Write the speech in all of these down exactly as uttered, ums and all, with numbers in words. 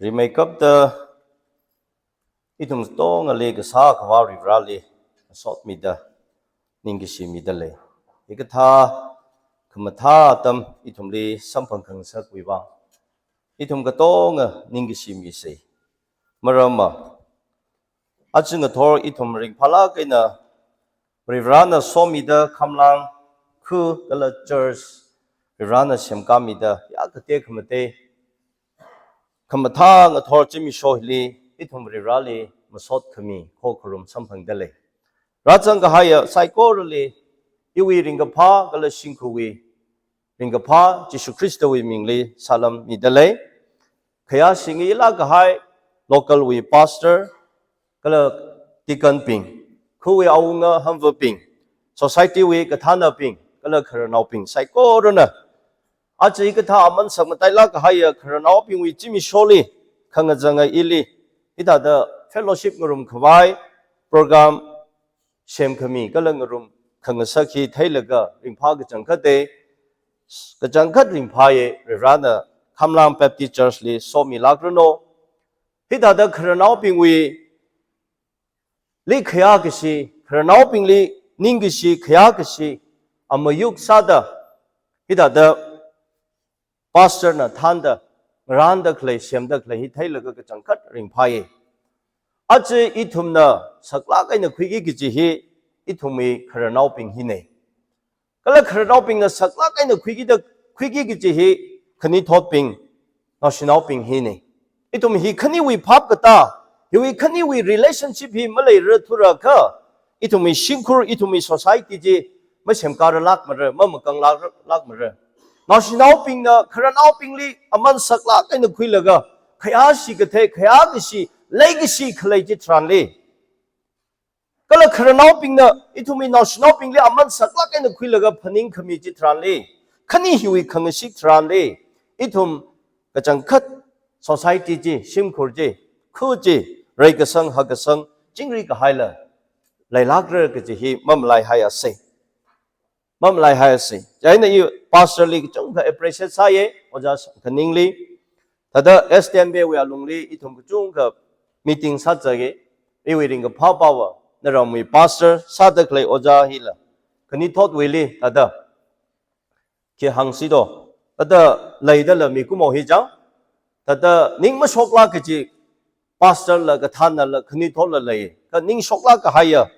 Rimeikapta ithum katongali kasā Akhava Varivarali sotmida ningkashi midalei. Hikathā khamathā atam ithumli samphang khangasakwui vang ithum katonga ningkashi misei. Maramva, aja ngathor ithum ringphālāk eina Varivarana somida khamlang, khu kala church Varivarana semkāmida ya katei khamatei khamathā ngathor zimiksho hili ithum Varivarali masot khami khokharum samphangdalei. Rāzang kahaiya saikorali iwui ringkaphā kala shimkhurwui ringkaphā Jishu Khristawui mingli salam midalei. Khayāshi ngayilāk kahai local wui pastor kala deacon bing, khawui awunga hamvabing, society wui kathānabing kala khararnaobing saikorana aja hikathā aman sakmatailāk kahaiya khararnaobingwui zimiksholi khangazanga ili hithāda fellowship ngarumkhavai program semkhami kala ngarum khangasak hi theilaga ringphā kachangkhat e, kachangkhat ringphāye. Varivarana Khamlang Baptist Church li somilākranu. Hithāda khararnaobingwui li khayākashi, khararnaobingli ningkashi khayākashi amayuk sāda hithāda pastor na thānda ngarānda khalei, semda khalei hi theilaga kachangkhat ringphāye. Aja ithumna saklāk eina khuiki kaji hi ithumwui khararnaobing hine. Kala khararnaobingna saklāk eina khuikida, khuiki kaji hi khanithotbing, naoshinaobing hine. Ithum hi khaniwui phap katā, hiwui khaniwui relationship hi maleira thurakha, ithumwui shimkhur, ithumwui society chi masemkāralākmara, mamakanglāklākmara. Naoshinaobingna khararnaobingli aman saklāk eina khuilaga khayāshi kathei, khayākashi, leikashi khalei chitharanli, kala khararnaobingna ithumwui naoshinaobingli aman saklāk eina khuilaga phaningkhami chitharanli, khani hiwui khangashit tharanli, ithum kachangkhat society chi, shimkhur chi, khu chi, reikasang hakkasang chingri kahaila leilākra kaji hi mamalaihaiasei. Mamalaihaiasei. Chieina i pastor li kachungkha appreciate sāye, Ojā Sangkhaningli. Thāda S T N B wui alungli ithum kachungkha meeting sāzake, iwui ringkaphā pava, naramwui pastor sāda khalei ojā hila khanithotwuili thāda khi hāngsi do, thāda leidala mikumo hi chang, thāda ning mashoklāk kaji pastor la, kathānala, khanithotla lei, kha ning shoklāk kahaiya,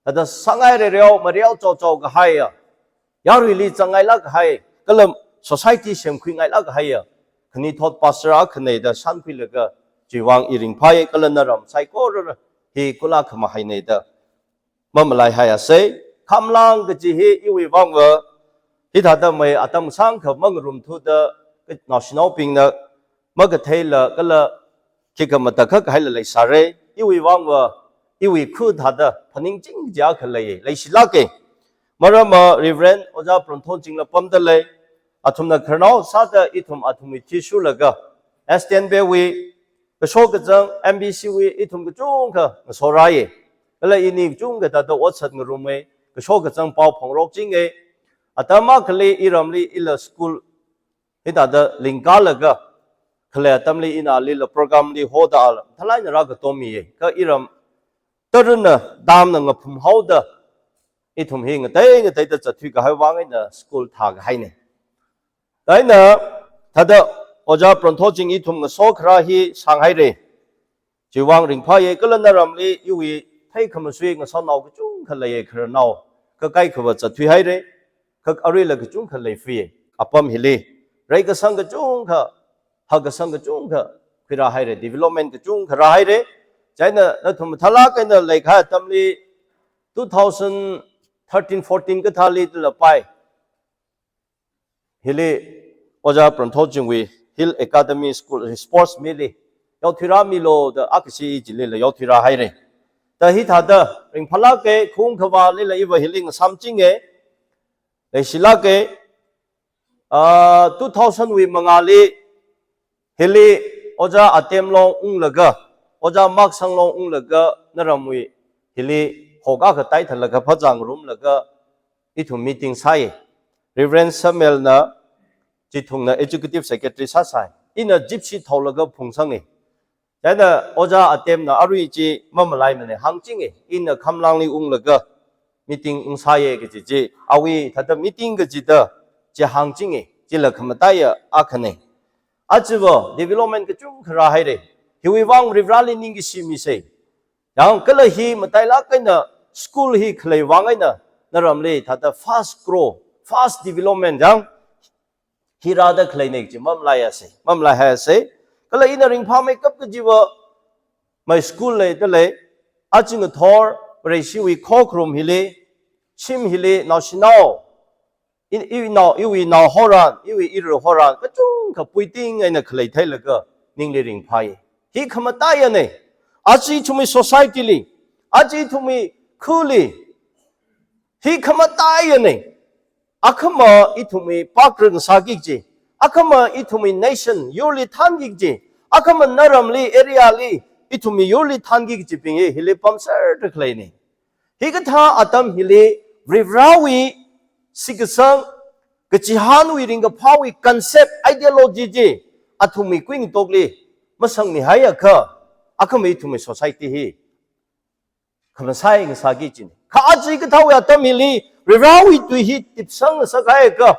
thāda sāngai reireo, mareochaochao kahaiya, yaruili zangngailāk kahai, kala society semkhuingailāk kahaiya khanithot pastor akhanei da shānkhuilaga chiwui vang i ringphāye, kala naram saikorana hi kulak khamahaine da mamalaihaiasei. Khamlang kaji hi iwui vangva hithāda mei atam sangkha mangarumthuda naoshinaobingna makatheila kala khikha matakhak haila leisāre. Iwui vangva, iwui khu thāda phaningching jiakha lei, leishilāke. Maramva Reverend Ojā Pronthonchingla pamdalei. Athumna khararnao sāda ithum athumwui thishurlaga S T N B wui kashok kazang, M B C wui ithum kachungkha ngasorāye. Kala ini kachungkha thāda otsat ngarume, kashok kazang pao phongrokchinge. Atam akhali iramli ila school hithāda lingkalaga khalei atamli ina alila program li hoda ala thalaina rākatomiye. Kha iram tarunna damna ngaphumhaoda ithum hi ngatei ngateida zatthui kahai vang eina school thākahaine. Chieina thāda Ojā Pronthonching ithum ngasokharā hi sānghaire. Chiwui vang ringphāye, kala naramli iwui theikhamasui ngasānao kachungkha leiye, khararnao. Kha kaikhava zatthuihaire, kha aruila kachungkha leifuiye. Apam hili reikasang kachungkha, hakkasang kachungkha khuirāhaire, development kachungkha rāhaire. Chieina nathum mathālāk eina leikahai atamli two thousand thirteen fourteen kathāli tila pai hili Ojā Pronthonchingwui Hill Academy School sports meet li yaothuirāmilu da akhashi i chilila yaothuirāhaire. Da hithāda ringphālāke, khungkhavalila iva hili ngasāmchinge, leishilāke. Ah, two thousand wui mangāli hili Ojā Atemlong unglaga, Ojā Maksanglong unglaga naramwui hili hokakha taithalaga phazangrumlaga ithum meeting sāi. Reverend Samuel na chithungna executive secretary sāsai. Ina gypsy thaolaga phungsangi. Chieina ojā Atemna arui chi mamalaimane hāngchinge, ina Khamlangli unglaga meeting ungsāye kaji chi, awui thāda meeting kajida chi hāngchinge, chila khamataiya akhane. Ajava development kachungkha rāhaire. Hiwui vang Varivarali ningkashi misei. Yang kala hi matailāk eina school hi khalei vang eina naramli thāda fast grow, fast development yang hi rāda khaleine kaji mamalaiyasei, mamalaihaiyasei. Kala ina ringphāmeikap kajiva, my school leidalei, aja ngathor Vareshiwui khokharum hili, shim hili, naoshinao, i, iwui nao, iwui nao horan, iwui iru horan, kachungkha puiting eina khalei theilaga ningli ringphāi. Hi khamataiyane. Aja ithumwui society li, aja ithumwui khali, hi khamataiyane. Akhama ithumwui pakra ngasāki kaji, akhama ithumwui nation yurli thānki kaji, akhama naramli, area li, ithumwui yurli thānki kajibing hi hili pamserda khaleine. Hikathā atam hili Varivarawui shitkasang, kachihānwui ringkaphāwui concept, ideology chi athumwui kuingatokli masangmihaiakha, akhama ithumwui society hi khamasai ngasāki kajine. Kha aja hikathāwui atam hili Varivarawui tui hi tipsang ngasakhaiakha,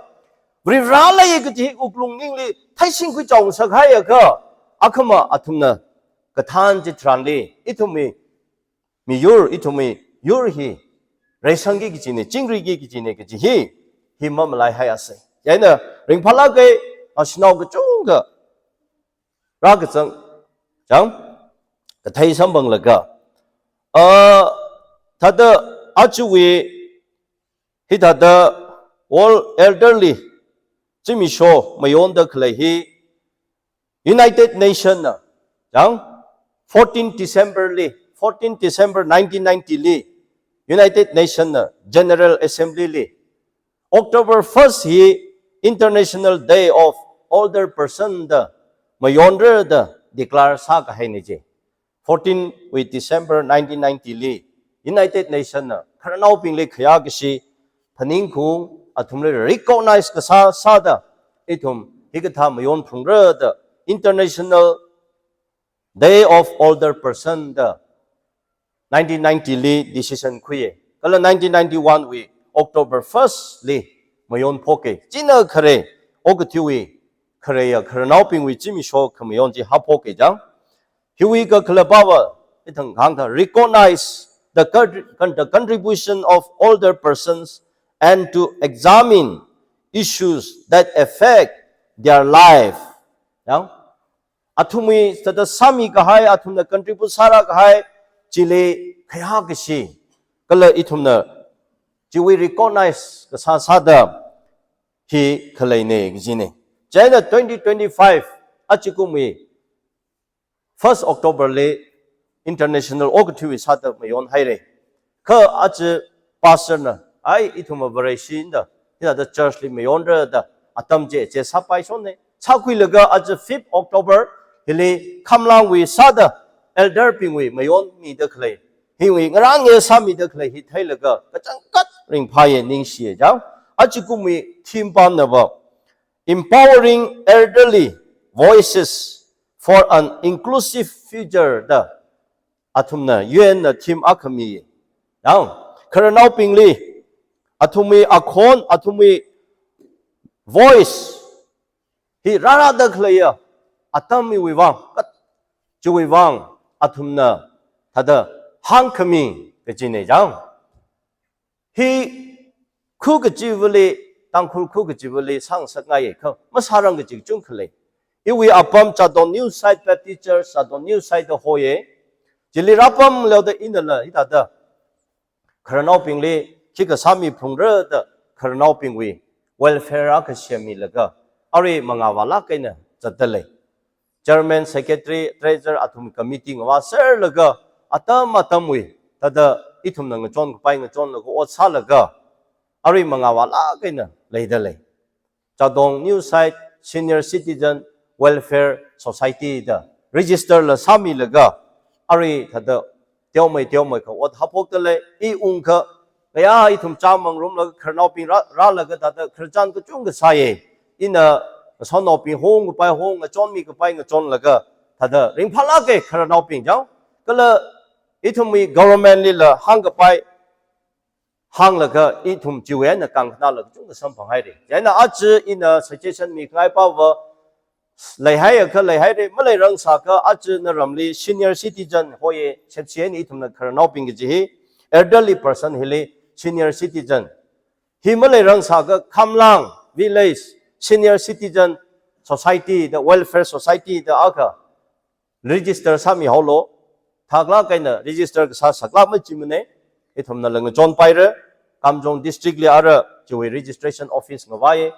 Varivara lei kaji hi wuklung ningli theishing khuichao ngasakhaiakha, akhama athumna kathān chitharanli ithumwui miyur, ithumwui yur hi reisangki kajine, chingriki kajine kaji hi, hi mamalaihaiasei. Chieina ringphālāke, naoshinao kachungkha rākazang, chang, kathei samphanglaga, ah, thāda ajawui hithāda World Elderly Zimiksho mayonda khalei hi United Nation na, yang, fourteen December li, fourteen December nineteen ninety li, United Nation na General Assembly li, October first hi International Day of Older Person da mayonra da declare sākahaine je. Fourteen wui December nineteen ninety li United Nation na khararnaobingli khayākashi phaningkhaung athumli recognize kasā sāda, ithum hikathā mayon phungra da International Day of Older Person da nineteen ninety li decision khuiye. Kala nineteen ninety-one wui October first li mayon phoke. China khare, okathuiwui khareya khararnaobingwui zimiksho khamayon chi haophoke chang. Hiwui kakhalatva, ithang hāngda recognize the con-, con-, the contribution of older persons and to examine issues that affect their life. Yang, athumwui thāda sāmikahai, athumna contribute sārākahai chili khayākashi, kala ithumna chiwui recognize kasā sāda hi khaleine kajine. Chieina twenty twenty-five ajakumwui first October li International Okathuiwui sāda mayonhaire. Kha aja pastor na, ai, ithumva Vareshi da, hithāda church li mayonra da atam chi chi sāpaishonne. Sākhuilaga aja fifth October hili Khamlangwui sāda elder bingwui mayonmida khalei, hiwui ngarānge sāmida khalei hi theilaga kachangkhat ringphāye, ningshiye chang. Ajakumwui theme pamnava Empowering Elderly Voices for an Inclusive Future da athumna U N na theme akha miye. Yang, khararnaobingli athumwui akhon, athumwui voice hi rārāda khaleiya atam hiwui vang, kat chiwui vang athumna thāda hāngkhami kajine chang. Hi khu kachivali, Tangkhul khu kachivali sāngasakngaiye kha, masārang kaji kachungkha lei. Iwui apam Chadong New Site Baptist Church, Chadong New Site da hoye. Chili rāpamleoda inala hithāda khararnaobingli khikha sāmi phungra da khararnaobingwui welfare akha semmilaga, arui mangā vālāk eina zatdalei. Chairman, secretary, treasurer athum committee ngavāserlaga, atam atamwui thāda ithumna ngachonkapai ngachonlaga ot sālaga, arui mangā vālāk eina leidalei. Chadong New Site Senior Citizen Welfare Society da register la sāmilaga, arui thāda teomei teomeikha ot haophokdalei. I ungkha, kayā ithum chāmang rumlaga khararnaobing rā, rālaga thāda khararchan kachungkha sāye. Ina ngasotnaobing hongkapai hong, ngachonmikapai ngachonlaga, thāda ringphālāka khararnaobing chang. Kala ithumwui government lila hāngkapai hānglaga ithum chiwui eina kangkhanāla kachungkha samphang haira. Chieina aja ina suggestion mikhangai pava leihaiakha leihaira, maleirang sāakha aja naramli senior citizen hoi, shepshi eina ithumna khararnaobing kaji hi elderly person hili senior citizen. Hi maleirang sāakha Khamlang Village Senior Citizen Society da Welfare Society da akha register sāmihaolu. Thaklāk eina register kasā saklāk machimanei. Ithumna lāngchonpaira. Kamjong District li ara chiwui registration office ngavai.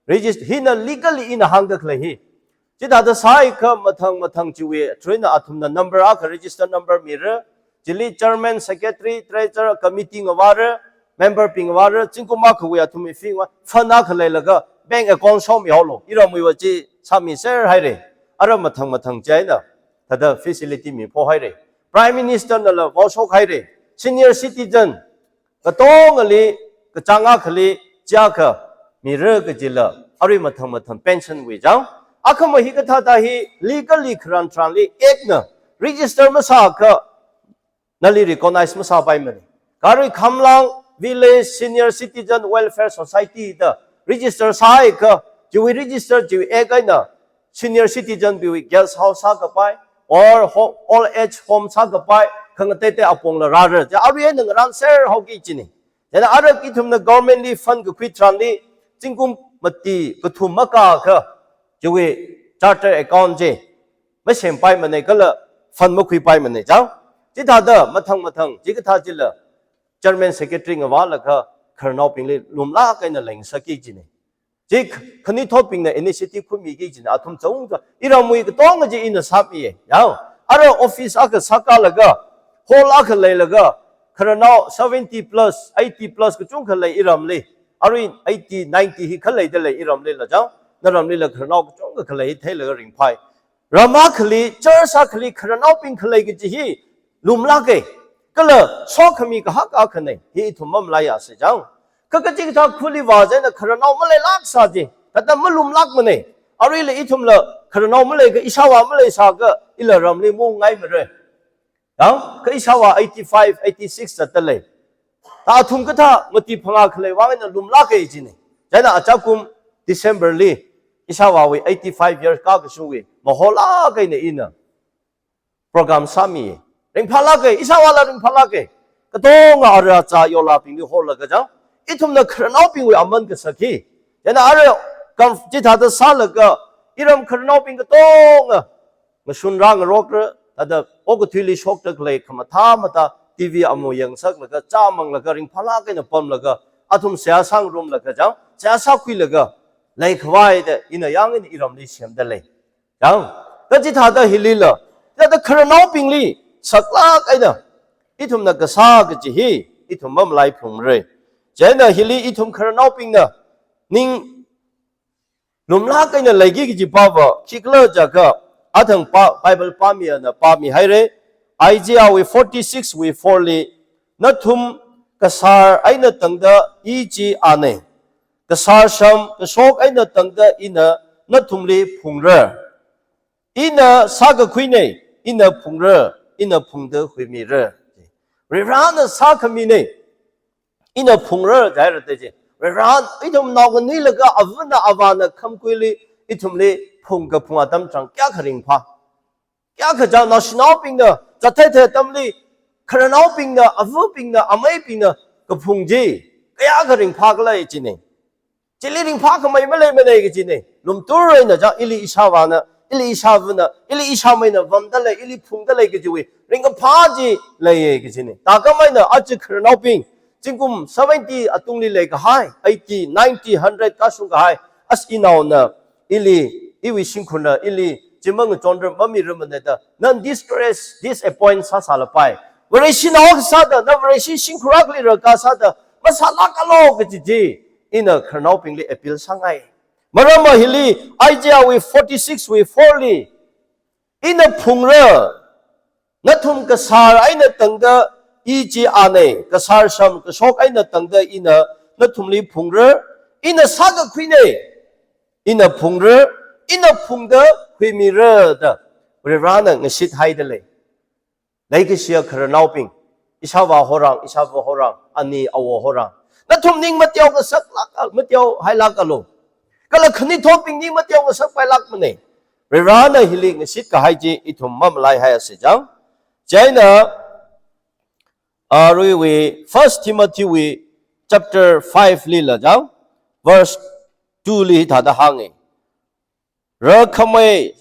Regist-, hina legally ina hāngda khalei hi. Chithāda sāakha mathang mathang chiwui, chieina athumna number akha register number mira. Chili chairman, secretary, treasurer, committee ngavāra, member bing ngavāra, zingkum akhawui athumwui fee ngavā, fund akha leilaga bank account shomihaolu. Iramwui va chi sāmiser haira. Ara mathang mathang chieina thāda facility miphok haira. Prime Minister nala vaoshok haira. Senior citizen katongali, kachāng akhali, chiakha mira kajila, arui mathang mathang pension wui chang. Akhama hikathāda hi legally kharan tharanli act na register masāakha nali recognize masāpaimanei. Kha arui Khamlang Village Senior Citizen Welfare Society da register sāakha, chiwui register chiwui act eina senior citizen biwui guest house sākapai, or ho-, old age home sākapai, khangateitei apongla rāra. Chi arui eina ngaranser haoki kajinei. Chieina ara ithumna government li fund kakhui tharanli, zingkum mati kathum makāakha, chiwui charter account chi masempaimanei kala fund makhuipaimanei chang. Chithāda mathang mathang, chikathā chila chairman secretary ngavālaga khararnaobingli lumlāk eina leingasakki kajinei. Chi kh-, khanuithotbingna initiative khuimiki kajina, athum chungda, iramwui katonga chi ina sāmiya. Yang, ara office akha sākalaga, hall akha leilaga, khararnao seventy plus, eighty plus kachungkha lei iramli. Arui eighty, ninety hi khaleida lei iramlila chang. Naramlila khararnao kachungkha khalei theilaga ringphai. Ram akhali, church akhali khararnaobing khalei kaji hi lumlāka. Kala sokhami kahak akhanei, hi ithum mamalaiasa chang. Kha kachikathā khuli vāzai eina khararnao maleilāksa chi, thāda malumlākmanei. Aruila ithumla khararnao maleiakha ishāvā maleisāakha ila ramli maungngaimara. Yang, kha ishāvā eighty-five, eighty-six zatdalei. Thā athum kathā mati phangā khalei vang eina lumlāka kajinei. Chieina achakum December li ishāvāwui eighty-five years kākashungwui mahol akha eina ina program sāmi. Ringphālāka, ishāvāla ringphālāka. Katonga ara cha yolabingli horlaga chang, ithumna khararnaobingwui aman kasak hi. Chieina ara kam chithāda sālaga, iram khararnaobing katonga ngashun rāngarokra, thāda okathuili shokda khalei khamathā mathā T V amu yangsaklaga, chāmanglaga, ringphālāk eina pamlaga, athum seihā sāngarumlaga chang, seihā sākhuilaga leikhavai da ina yang eina iramli semdalei. Yang, kachithāda hilila, thāda khararnaobingli saklāk eina ithumna kasā kaji hi ithum mamalaiphungmara. Chieina hili ithum khararnaobingna ning lumlāk eina leiki kaji pava khikhala jiakha, athang pa, Bible pāmi ana pāmihaira. Isaiah wui forty-six wui four li, "Nathum kasār eina tangda I chi anei. Kasār sham kashok eina tangda ina nathumli phungra. Ina sākakhuinei, ina phungra, ina phungda huimira." Varivarāna sākhaminei, ina phungra jihaira da chi. Varivarā, ithum naonganuilaga avana avāna khamkuili ithumli phungkaphung atam chang kayākha ringphā. Kayākha chang naoshinaobingna, zattheithei atamli, khararnaobingna, avabingna, ameibingna kaphung chi kayākha ringphākhala kajinei. Chili ringphākhamei maleimanei kajinei. Lumtur eina chang ili ishāvāna, ili ishāvana, ili ishāmeina vamdalei, ili phungdalei kajiwui ringkaphā chi leiya kajinei. Thākhameina aja khararnaobing, zingkum seventy atungli leikahai, eighty, ninety, hundred kāshungkahai, as inaona ili, iwui shimkhurna ili chi mangachonra mamirarmanei da, nana discourage, disappoint sāsālapai. Vareshinao akha sāda, na Vareshi shimkhur akhali rākasāda masālākalu kaji chi ina khararnaobingli appeal sāngai. Maramva hili Isaiah wui forty-six wui four li, "Ina phungra, nathum kasār eina tangda I chi anei, kasār sham kashok eina tangda ina nathumli phungra, ina sākakhuinei, ina phungra, ina phungda huimira," da Varivarana ngashit haida lei. Leikashiya khararnaobing, ishāvā horang, ishāva horang, ani awo horang, nathum ning mateo kasak lak, mateo hailak alu. Kala khanithotbing ning mateo kasak pailak mane. Varivarana hili ngashit kahai chi ithum mamalai haiasi chang. Chieina, aruiwui First Timothy wui chapter five lila chang, verse two li hithāda hānge. Rakhamei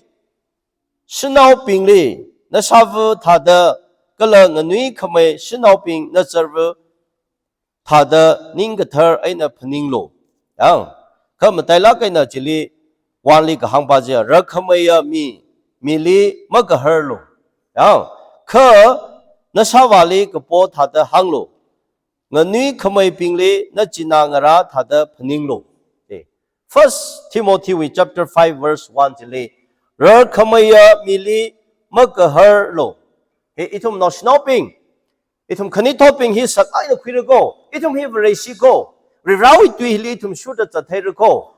shanaobingli nashāva thāda kala nganuikhamei shanaobing nazarva thāda ning kathar eina phaninglu. Yang, kha matailak eina chili one li kahāngpa chiya, rakhameiya mi, mili makaharlu. Yang, kha nashāvāli kapo thāda hānglu. Nganuikhameibingli nachina ngarā thāda phaninglu. Okay. First Timothy wui chapter five verse one chili, rakhameiya mili makaharlu. He, ithum naoshinaobing, ithum khanithotbing hi sak eina khuira ko, ithum hi Vareshi ko, Varivarawui tui hili ithum shurda zathaira ko.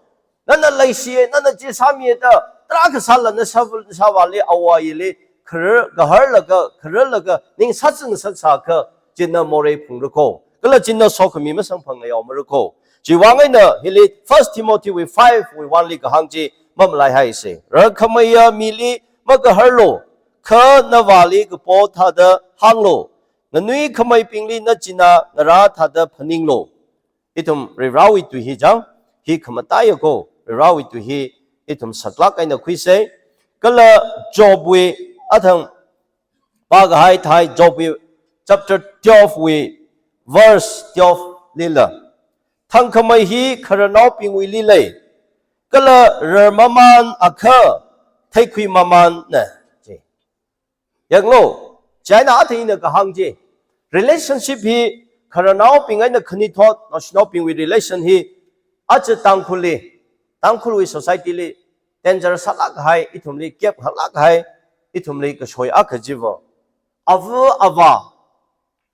Nana leishiya, nana chi sāmiya da, tarākha sāla nashāva, nashāvāli, awayili, kharar, kaharlaga, khararlaga, ning sāzang saksākha, china morei phungra ko. Kala china sokhami masamphang ngayaomara ko. Chiwui vang eina hili First Timothy wui five wui one li kahāng chi mamalai haise. Rakhameiya mili makaharlu, kha navāli kapo thāda hānglu. Nganuikhameibingli nachina ngarā thāda phaninglu. Ithum Varivarawui tui hi chang, hi khamataiya ko, Varivarawui tui hi ithum saklak eina khuise. Kala Jobwui athang pākahai thai, Jobwui chapter twelve wui verse twelve lila, thangkhamei hi khararnaobingwuili lei, kala rarmaman akha theikhui mamanna. Chi. Yanglu, chieina athang ina kahāng chi, relationship hi khararnaobing eina khanithot, naoshinaobingwui relation hi, aja Tangkhulli, Tangkhulwui society li, danger sālak hai, ithumli kep haklak hai, ithumli kashoi akha chiva, ava avā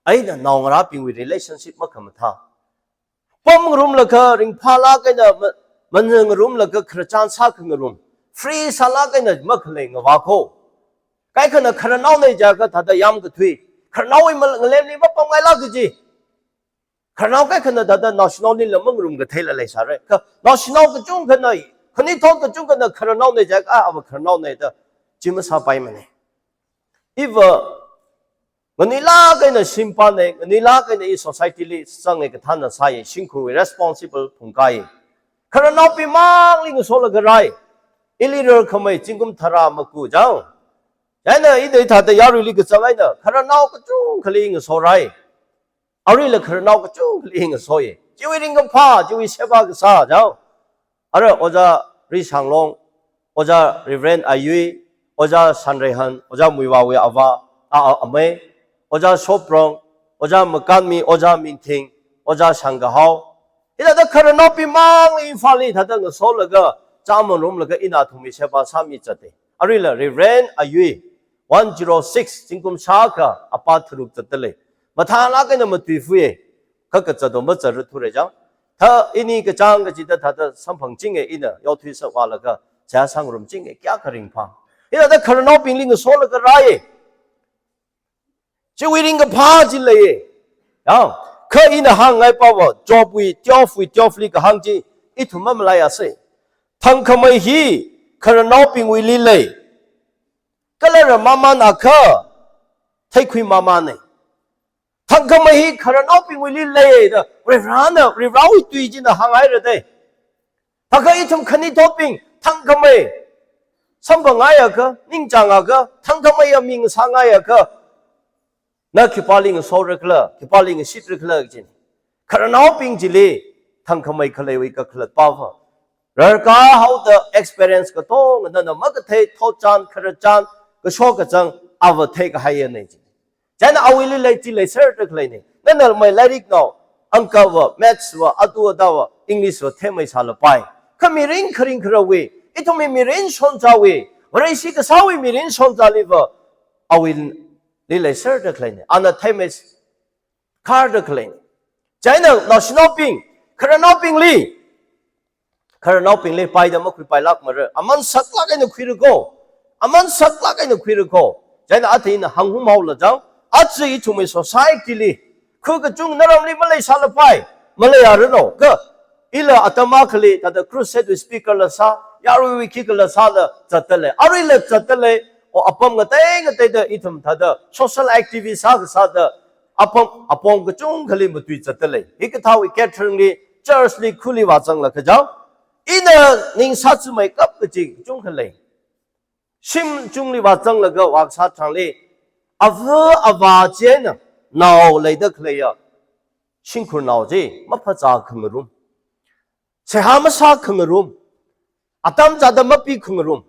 eina naongarābingwui relationship makhamathā. Pamngarumlaga ringphālak eina ma-, mangarumlaga khararchan sākhangarum, free sālak eina makhalei ngavā ko. Kaikhana khararnaona jiakha thāda yamkathui, khararnaowui mal-, ngalemli mapamngailak kaji. Khararnao kaikhana thāda naoshinaolila mangarum katheila leisāra. Kha naoshinao kachungkhana, khanithot kachungkhana khararnaona jiakha, ah, ava khararnaona da chi masāpaimane. Iva nganuilak eina shimpāne, nganuilak eina i society li zange, kathānna sāye, shimkhurwui responsible phungkāye. Khararnaobing mangli ngasolaga rai. Ili rarkhamei zingkum tharā maku chang. Chieina ina hithāda yaruili kazang eina khararnao kachungkhali ngasorai. Aruila khararnao kachungkhali ngasoye. Chiwui ringkaphā, chiwui sheba kasā chang. Ara Ojā Rishanglong, Ojā Reverend Ayui, Ojā Shanreihan, Ojā Muivawui avā, a, a, amei, Ojā Shoprong, Ojā Makanmi, Ojā Minthing, Ojā Shangkahao. Hithāda khararnaobing mangli Imphalli thāda ngasolaga, chāmangarumlaga ina athumwui sheba sāmi zatte. Aruila Reverend Ayui, one zero six, zingkum shākha, apā tharuk zatdalei. Mathālak eina matuifuye, kha kazatdo mazatrathure chang. Thā ini kachāng kachida thāda samphangchinge ina yaothui sāvālaga, seihā sāngarumchinge, kayākha ringphā. Ina thāda khararnaobingli ngasolaga rāye. Chiwui ringkaphā chi leiye. Yang, kha ina hāngngaipa va, Jobwui twelve wui twelve li kahāng chi, ithum mamalaiase. Thangkhamei hi khararnaobingwuili lei. Kala rarmaman akha theikhui mamane. Thangkhamei hi khararnaobingwuili lei da, Varivarana, Varivarawui tui china hānghaira de. Thākha ithum khanithotbing, thangkhamei samphangngaiakha, ningchāngakha, thangkhameiya mi ngasāngaiakha, na khipāli ngasorakhala, khipāli ngashitrakhala kajine. Khararnaobing chili thangkhamei khaleiwui kakhalatpa va. Rarkā haoda experience katonga nana makathei thotchan, khararchan, kashok kachāng, ava theikahaiyane chi. Chieina awuili lei chi leiserdakhalei ne. Nana mai lairik nao, Angka va, Maths va, atu ada va, English va, themei sālapai. Kha mirin kharing kharawui, ithumwui mirin shonzāwui, Vareshi kasāwui mirin shonzāli va, awuili leiserdakhalei ne. Ana themei khardakhalei ne. Chieina naoshinaobing, khararnaobingli, khararnaobingli paida makhuipailakmara. Aman saklak eina khuira ko. Aman saklāk eina khuira kho. Chieina athei ina hānghumhaola chang, aja ithumwui society li, khu kachungna ramli maleisālapai, maleiyaranu. Kha, ila atam akhali, thāda crusade wui speaker la sā, yaruiwui khikhala sāda zatdalei. Aruila zatdalei, o apam ngatei ngateida ithum thāda social activist sā kasāda, apam, apong kachungkhali matui zatdalei. Hikathāwui gathering li, church li, khuli vāzanglaga chang, ina ning sāchimeikap kaji kachungkha lei. Shim chungli vāzanglaga vākasā tharanli, ava avā chieina nao leida khaleiya shimkhur nao chi maphazā khangarum, seihā masā khangarum, atam chāda mapi khangarum,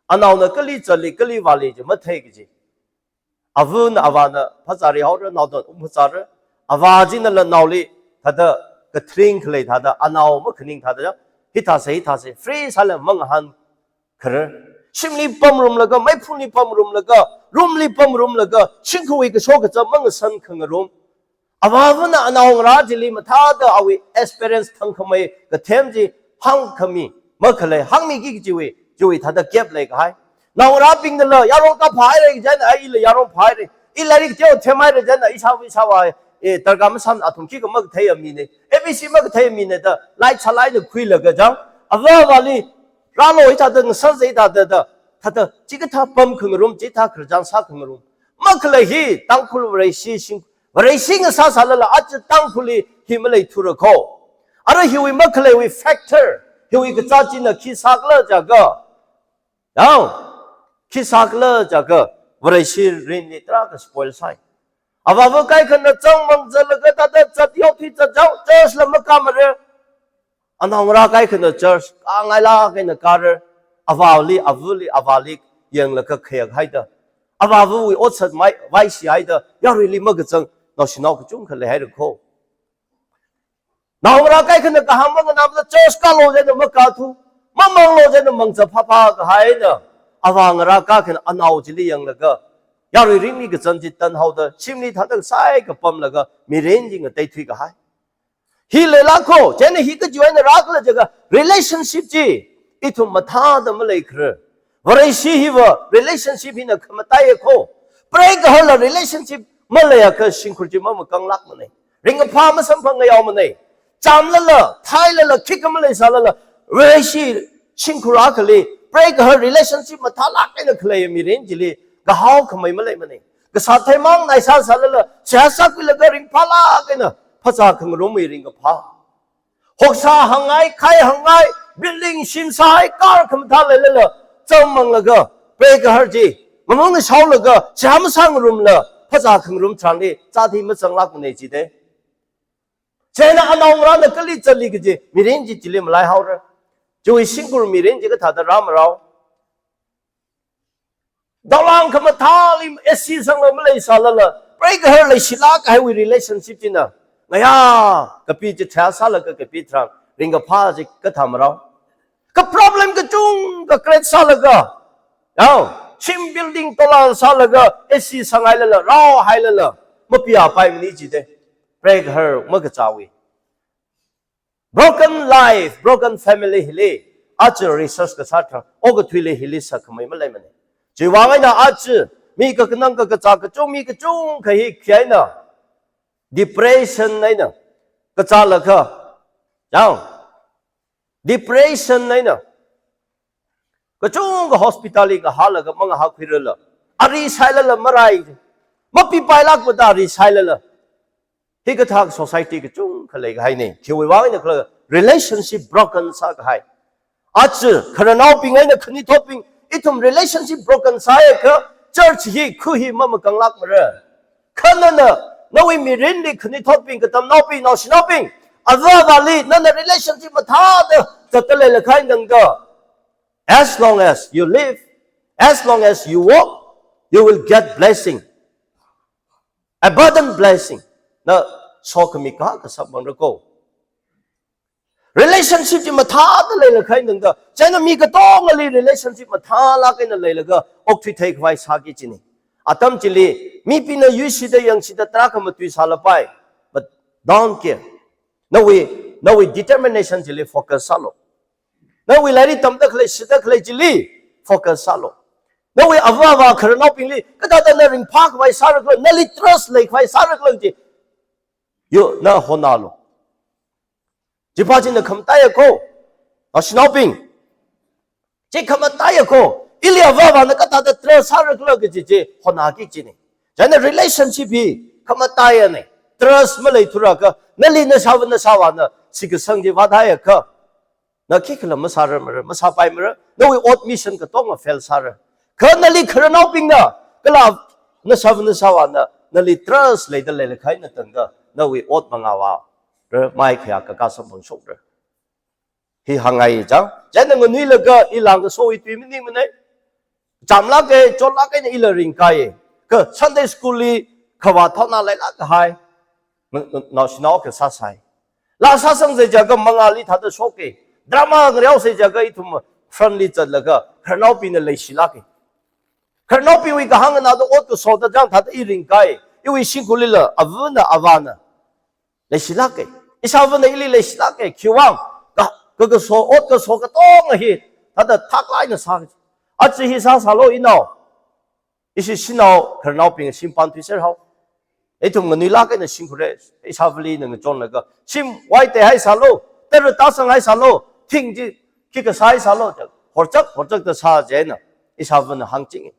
anaona kali zatli, kali vāli chi mathei kaji. Avana avāna phazāri haora, naona um phazāra. Avā chinala naoli thāda kathring khalei thāda, anao makhaning thāda, hithāsa, hithāsa, free sāla mangahān kharar. Shimli pamrumlaga, meiphungli pamrumlaga, room li pamrumlaga, shimkhurwui kasho kazā mangasan khangarum. Avāvana anaongarā chili mathāda awui experience thangkhamei kathem chi hāngkhami makhalei, hāngmiki kajiwui, chiwui thāda gap leikahai. Naongarābingnala yarong kaphāhaira chieina, a ila yarong phāhaira. I lairik teo themhaira chieina, ishāva, ishāvā, eh, darkar masāmana, athum khikha makatheiya mina, A B C makatheiya mina da, light sālāk eina khuilaga chang, ava avāli rālu, hithāda ngasānsei thāda da, thāda chikathā pam khangarum, chithā khararchān sā khangarum makhalei hi Tangkhul Vareshi shim, Vareshi ngasāsālala aja Tangkhulli hi maleithura kho. Ara hiwui makhaleiwui factor, hiwui kazā china khi sākhala jiakha, yao, khi sākhala jiakha, Vareshi mirinli tarākha spoil sāi. Avāva kaikhana chāngmang zatlaga thāda zat yao phi zat chao, church la makāmara. Anaongarā kaikhana church kāngailāk eina kāra. Avāli, avali, avāli yanglaga khayākhaida, avāvawui otsak mai, vaishihaida, yaruili makazang naoshinao kachungkha leihaira kho. Naongarā kaikhana kahāng manganāmada church kālu chieina makāthu, mamanglu chieina mangzat phāphā kahaina, avāngarā kaikhana anao chili yanglaga, yarui ringmi kazang chi tanhaoda, shimli thāda saikha pamlaga, mirin chi ngateithui kahai. Hi leilāk kho, chieina hi kajiwui eina rākhala jiakha, relationship chi ithum mathāda maleikharar. Vareshi hiva relationship hina khamataiya kho. Preigahar la relationship maleiakha shimkhur chi mamakanglākmana. Ringkaphā masamphangngayao mana. Chāmlala, thailala, khikha maleisālala, Vareshi shimkhur akhali preigahar relationship mathālāk eina khalei mirin chili kahao khamei maleimana. Kasā theimang naisāsālala, seihā sākhuilaga ringphālāk eina phazā khangarumwui ringkaphā. Hoksā hāngngai, khai hāngngai, building shim sāhai, car khamathā leilala, chāngmanglaga, preigahar chi ngamangna shaolaga, seihā masāngarumla, phazā khangarum tharanli, zat hi mazanglākmana jida. Chieina anaongarāna kali zatli kaji mirin chi chili malaihaora. Chiwui shimkhur mirin chi kathāda rāmarao. Daolāng khamathāli A C sangla maleisālala, preigahar leishilāk kahaiwui relationship china ngayā kapi chithā sālaga kapi tharan ringkaphā chi kathā marao. Kha problem kachungkha create sālaga, yao, shim building tolan sālaga, A C sanghailala, raohailala, mapiapaimana jida. Preigahar makazāwui. Broken life, broken family hili, aja research kasā tharan, okathuili hili sakkhamei maleimana. Chiwui vang eina aja, mi kakhanang kakazā kachung, mi kachungkha hi khi eina, depression eina kazālakha, yao, depression eina kachungkha hospital li kahālaga mangahākhuirala, ari sailala marai, mapipailākmada ari sailala. Hikathā society kachungkha leikahaina. Khiwui vang eina khala relationship broken sākahai. Aja, khararnaobing eina khanithotbing, ithum relationship broken sāhaiakha, church hi, khu hi mamakanglākmara. Kha nana, nawui mirinli khanithotbing, katamnaobing, naoshinaobing, ava avāli, nana relationship mathāda zatda leilakha eina tangda, as long as you live, as long as you walk, you will get blessing. Abundant blessing. Na sokhami kahaka samphangra kho. Relationship chi mathāda leilakha eina tangda, chieina mi katongali relationship mathālāk eina leilaga okthui theikhavai sāki kajina. Atam chili, mibingna yuishida yangshida tarākha matui sālapai. But don't care. Nawui, nawui determination chili focus sālu. Nawui lairik tamda khalei, shida khalei chili focus sālu. Nawui ava avā khararnaobingli kathāda na ringphākhavai sāra khala, nali trust leikhavai sāra khala chi, yo, na honnalu. Chipa china khamataiya ko. Naoshinaobing, chi khamataiya ko. Ili ava avāna kathāda trust sāra khala kaji chi honnaki kajina. Chieina relationship hi khamataiyana. Trust maleithurakha, nali nashāva nashāvāna shitkasang chi vāthaiakha, na khikhala masārarmara, masāpaimara, nawui ot mission katonga fail sāra. Kha nali khararnaobingna, kala nashāva nashāvāna nali trust leida leilakha eina tangda, nawui ot mangāvāra, maikhayā kakā samphangshokra. Hi hāngngai chang. Chieina nganuilaga i langkasowui tui maningmana. Chamlāka, chotlāka eina ila ringkāya. Kha Sunday school li khavā thaona leilāk kahai, na-, na-, naoshinao akha sāsai. Laa sāsangsa jiakha mangāli thāda shoka. Drama ngareosa jiakha ithum front li zatlaga khararnaobingna leishilāka. Khararnaobingwui kahāng nganāda ot kasoda chang thāda i ringkāya. Iwui shimkhurlila avana avāna leishilāka. Ishāvana ili leishilāka. Khiwuivang? Ka, ka, kaso, ot kaso katonga hi thāda thaklāk eina sā. Aja hi sāsālu inao. Ishi shanao khararnaobing shimpan thuiser hao. Ithum nganuilāk eina shimkhura. Ishāvali na ngachonlaga, shim wai teihaisālu, tara tāsanghaisālu, thing chi khikha sāhaisālu, horchak horchakda sā chieina ishāvana hāngchinga.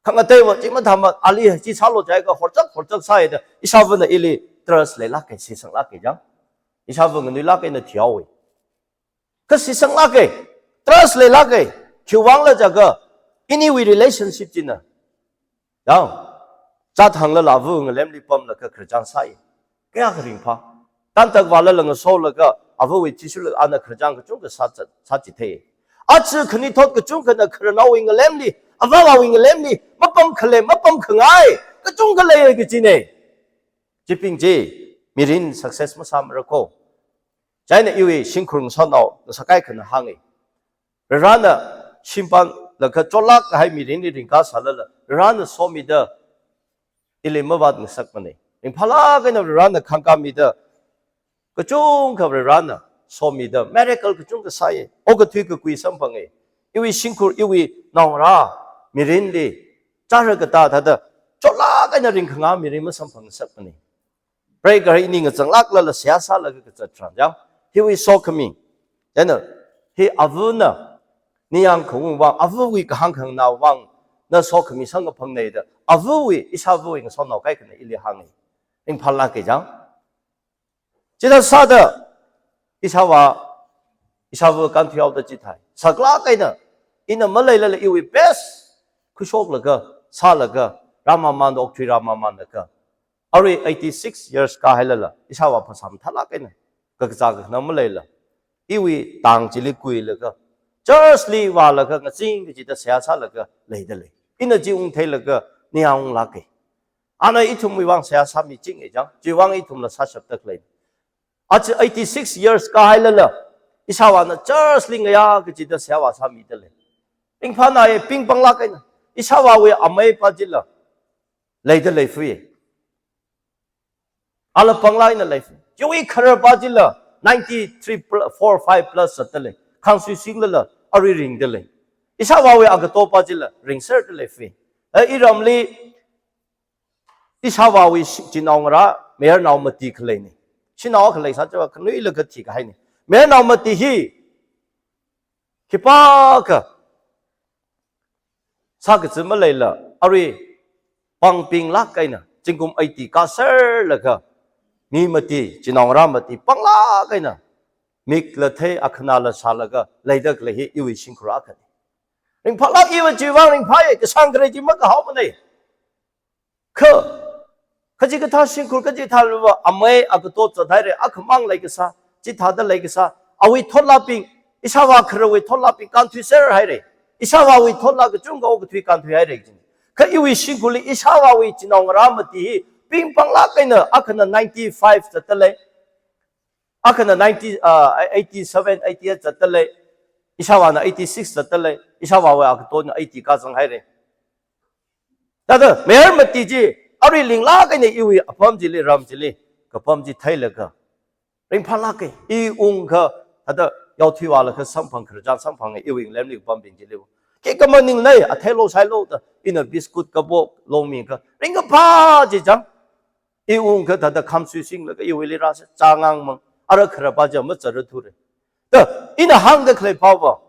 Khangateiva chi mathāmada, ali chi sālu jiakha horchak horchak sāhaida, ishāvana ili trust leilāka, shisanglāka chang. Ishāva nganuilāk eina thihaowa. Kha shisanglāka, trust leilāka, khiwuivangla jiakha iniwui relationship china, yang, zat hānglala ava ngalemli pamlaga khararchān sāya. Kayākha ringphā. Tantak vālala ngasolaga, avawui chi shurlaga ana khararchān kachungkha sā, sāchithei. Aja khanuithot kachungkhana khararnaowui ngalemli, ava avāwui ngalemli mapam khalei, mapam khangai kachungkha leiya kajina. Chibing chi mirin success masāmara ko. Chieina iwui shimkhur ngasotnao ngasakahai akhana hānga. Varena shimpanlaga chotlāk kahai mirinli ringkasālala, Varena somida ili mavātngasakmana. Ringphālāk eina Varena khāngkāmida, kachungkha Varena somida miracle kachungkha sāya. Okathui kakui samphanga. Iwui shimkhur, iwui naongarā mirinli chara katā thāda chotlāk eina ringkhanga mirin masamphangngasakmana. Pray kahai ini ngazanglāklala seihā sālaga kazat tharan chang. Hiwui sokhami. Chieina hi avana ningyāng khaung vang, avawui kahāng khanganā vang, na sokhami samkaphangna da, avawui, ishāvawui ngasotnao kaikhana ili hānga. Ringphālāka chang. Chithā sāda, ishāvā, ishāva kānthuihaoda chithāi. Saklāk eina, ina maleilala iwui best khuishoklaga, sālaga, rāmamanda okthui rāmamanlaga, arui eighty-six years kāhailala, ishāvā phasā mathālāk eina, kakazā kakhanang maleila, iwui tang chili kuilaga, church li vālaga, ngazin kachida seihā sālaga leida lei. Ina chi ungtheilaga, ningyāng unglāka. Ana ithumwui vang seihā sāmichinga chang, chiwui vang ithumla sāshapda khalei. Aja eighty-six years kāhailala, ishāvāna church li ngayā kachida seihā vāsāmida lei. Ringphānāya, pingpanglāk eina. Ishāvāwui ameipa chila leida leifui. Ala panglāk eina leifui. Chiwui khararpa chila ninety-three pl-, four, five plus zatda lei. Khangsuisinglala arui ringda lei. Ishāvāwui agatopa chila ringserda leifui. Eh, iramli ishāvāwui shi-, chinaongarā mayarnao mati khaleina. Shanao akha leisā chiva khanuilakha thikahaina. Mayarnao mati hi khipākha sākazā maleila, arui pāngpinglāk eina, zingkum eighty kāserlaga, mi mati, chinaongarā mati, panglāk eina, mikla thei, akhanāla shālaga leida khalei hi iwui shimkhur akhana. Ringphālāk, iva chiwui vang ringphāya, kasāng kharei chi makahaomanei. Kha, kachikathā shimkhur kachikathāva amei agato zathaira, akhamang leikasā, chithāda leikasā, awui thotlābing, ishāvā kharawui thotlābing kānthuiser haira, ishāvāwui thotlā kachungkha okathui kānthui haira jin. Kha iwui shimkhurli ishāvāwui chinaongarā mati hi pingpanglāk eina, akhana ninety-five zatda lei, akhana ninety, ah, eighty-seven, eighty-eight zatda lei, ishāvāna eighty-six zatda lei, ishāvāwui agatona eighty kāzang haira. Thāda, mayar mati chi, arui linglāk eina iwui apam chili, ram chili, kapam chi theilaga, ringphālāka, i ungkha, thāda, yaothui vālaga samphang khararchān samphanga iwui ngalemli kapambing chili. Kekha maningnei, athei lo sai lo da, ina biscuit kapo longmi kha. Ringkaphā chi chang. I ungkha thāda khamsui singlaga iwuili rāsa, chāngang mang. Ara kharapa chi mazāra thure. Da, ina hāngda khalei pava.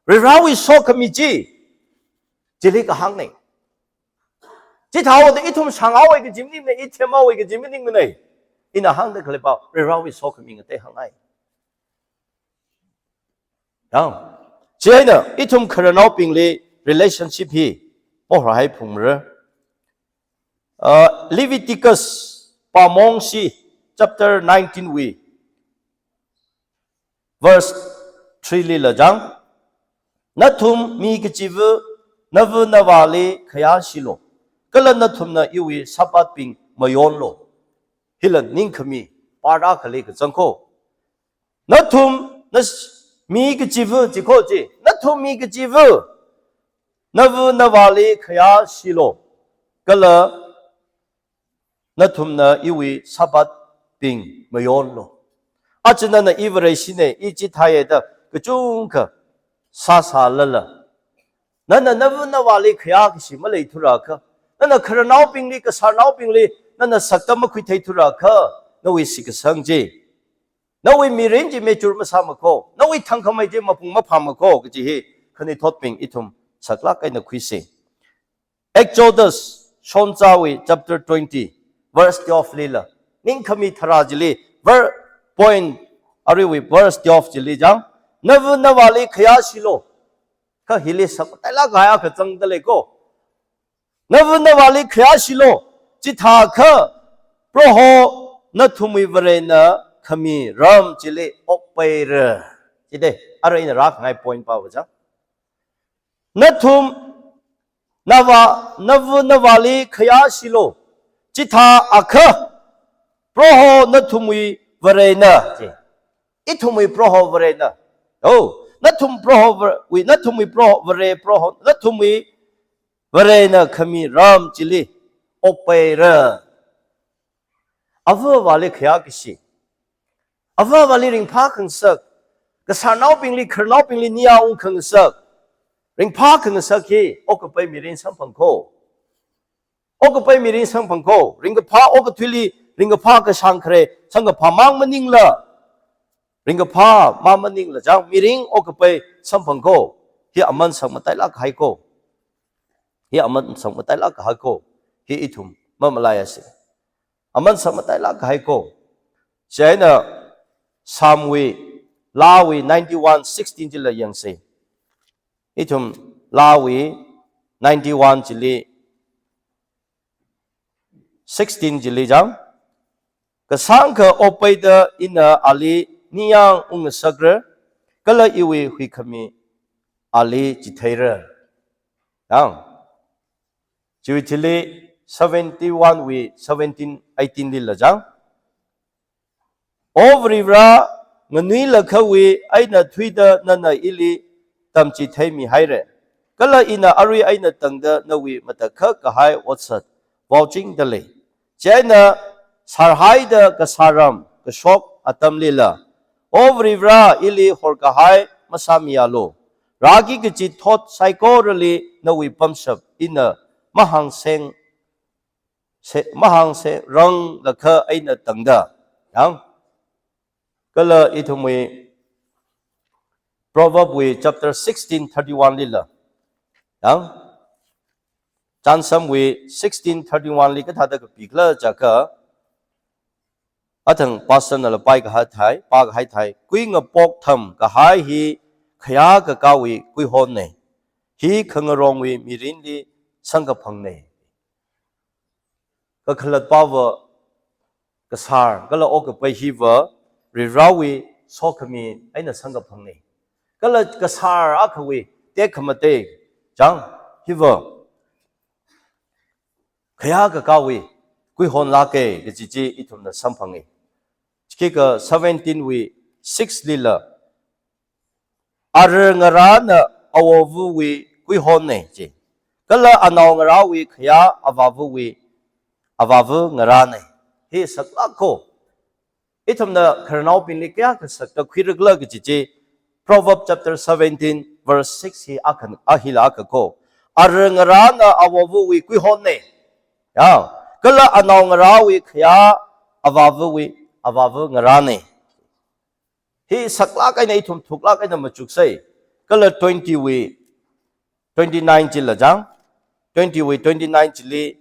Varivarawui sokhami chi. Chili kahāngnei. Chithāhaoda ithum shānghaowa kaji maningnei, i themhaowa kaji maningnei. Ina hāngda khalei pa, Varivarawui sokhami ngatei hāngngai. Yang, chieina ithum khararnaobingli relationship hi, porhai phungmara. Uh, Leviticus pamongshi chapter nineteen wui verse three lila chang, nathum mi kachiva nava navāli khayāshilo, kala nathumna iwui Sabbathbing mayonlo. Hila ningkhami, para khali kachangkho. Nathum, nas-, mi kachiva, chikho chi, nathum mi kachiva nava navāli khayāshilo, kala nathumna iwui Sabbathbing mayonlo. Aja nana i Vareshi nei, i chithāya da kachungkha sāsālala, nana nava navāli khayākashi maleithurakha, nana khararnaobingli, kasārnaobingli, nana sakta makhuitheithurakha, nawui shitkasang chi, nawui mirin chi mature masāmakho, nawui thangkhamei chi mapung maphāmakho kaji hi khanuithotbing ithum saklāk eina khuisa. Exodus shongzawui chapter twenty, verse twelve lila, ningkhami tharā chili, ver-, point aruiwui verse twelve chili chang, nava navāli khayāshilo. Kha hili sakmatailāk kahai akha zangda leiko. Nava navāli khayāshilo, chithākha Proho nathumwui Varena khami ram chili okpaira. Chide, ara ina rākhangai point pava chang. Nathum nava, nava navāli khayāshilo, chithākha Proho nathumwui Varena, chi. Ithumwui Proho Varena. Oh, nathum Proho Var-, wui, nathumwui Proho Vare, Proho, nathumwui Varena khami ram chili okpaira. Ava avāli khayākashi. Ava avāli ringphākhangasak. Kasārnaobingli, khararnaobingli ningyāng ungkhangasak. Ringphākhangasak hi, okkapai mirin samphangkho. Okkapai mirin samphangkho. Ringkaphā okathuili, ringkaphā kashāng khare, samkaphā mang maningla, ringkaphā mang maningla chang, mirin okkapai samphangkho. Hi aman sakmatailāk kahaiko. Hi aman sakmatailāk kahaiko. Hi ithum mamalaiasi. Aman sakmatailāk kahaiko. Chieina Psalm wui, Laawui ninety-one sixteen chila yangsa. Ithum Laawui ninety-one chili, sixteen chili chang, kasāngkha okpaida ina ali ningyāng ungngasakra, kala iwui huikhami ali chitheira. Yang. Chiwui thili seventy-one wui seventeen, eighteen lila chang. O Varivara, nganuilakhawui eina thuida nana ili tamchitheimihaira. Kala ina arui eina tangda nawui matakhak kahai otsak vaochingda lei. Chieina sārhaida kasāram kashok atamlila, O Varivara, ili horkahai masāmialu. Rāki kaji thot saikorali nawui pamshap ina mahāngseng, se, mahāngsengrang lakha eina tangda. Yang. Kala ithumwui Proverb wui chapter sixteen thirty-one lila. Yang. Chānsam wui sixteen thirty-one li kathāda kapikhala jiakha, athang pastor nala pai kahai thai, pā kahai thai, kuingapok tham kahai hi khayākakāwui kuihonna. Hi khangarongwui mirinli samkaphangna. Kakhalat pava kasār, kala okkapai hiva Varivarawui sokhami eina samkaphangna. Kala kasār akhawui tekhamatei chang hiva khayākakāwui kuihon lāka kaji chi ithumna samphanga. Chikhikha seventeen wui six lila, ara ngarāna awovawui kuihonna chi. Kala anaongarāwui khayā avāvawui, avāva ngarāna. Hi saklākho. Ithumna khararnaobingli kayākha sakta khuirakhala kaji chi, Proverb chapter seventeen, verse six hi akha, a hila akha ko. Ara ngarāna avāvawui kuihon ne. Ya, kala anaongarāwui khayā avāvawui, avāva ngarā ne. Hi saklāk eina ithum thuklāk eina machuksei. Kala twenty wui twenty-nine chila jang. Twenty wui twenty-nine chili,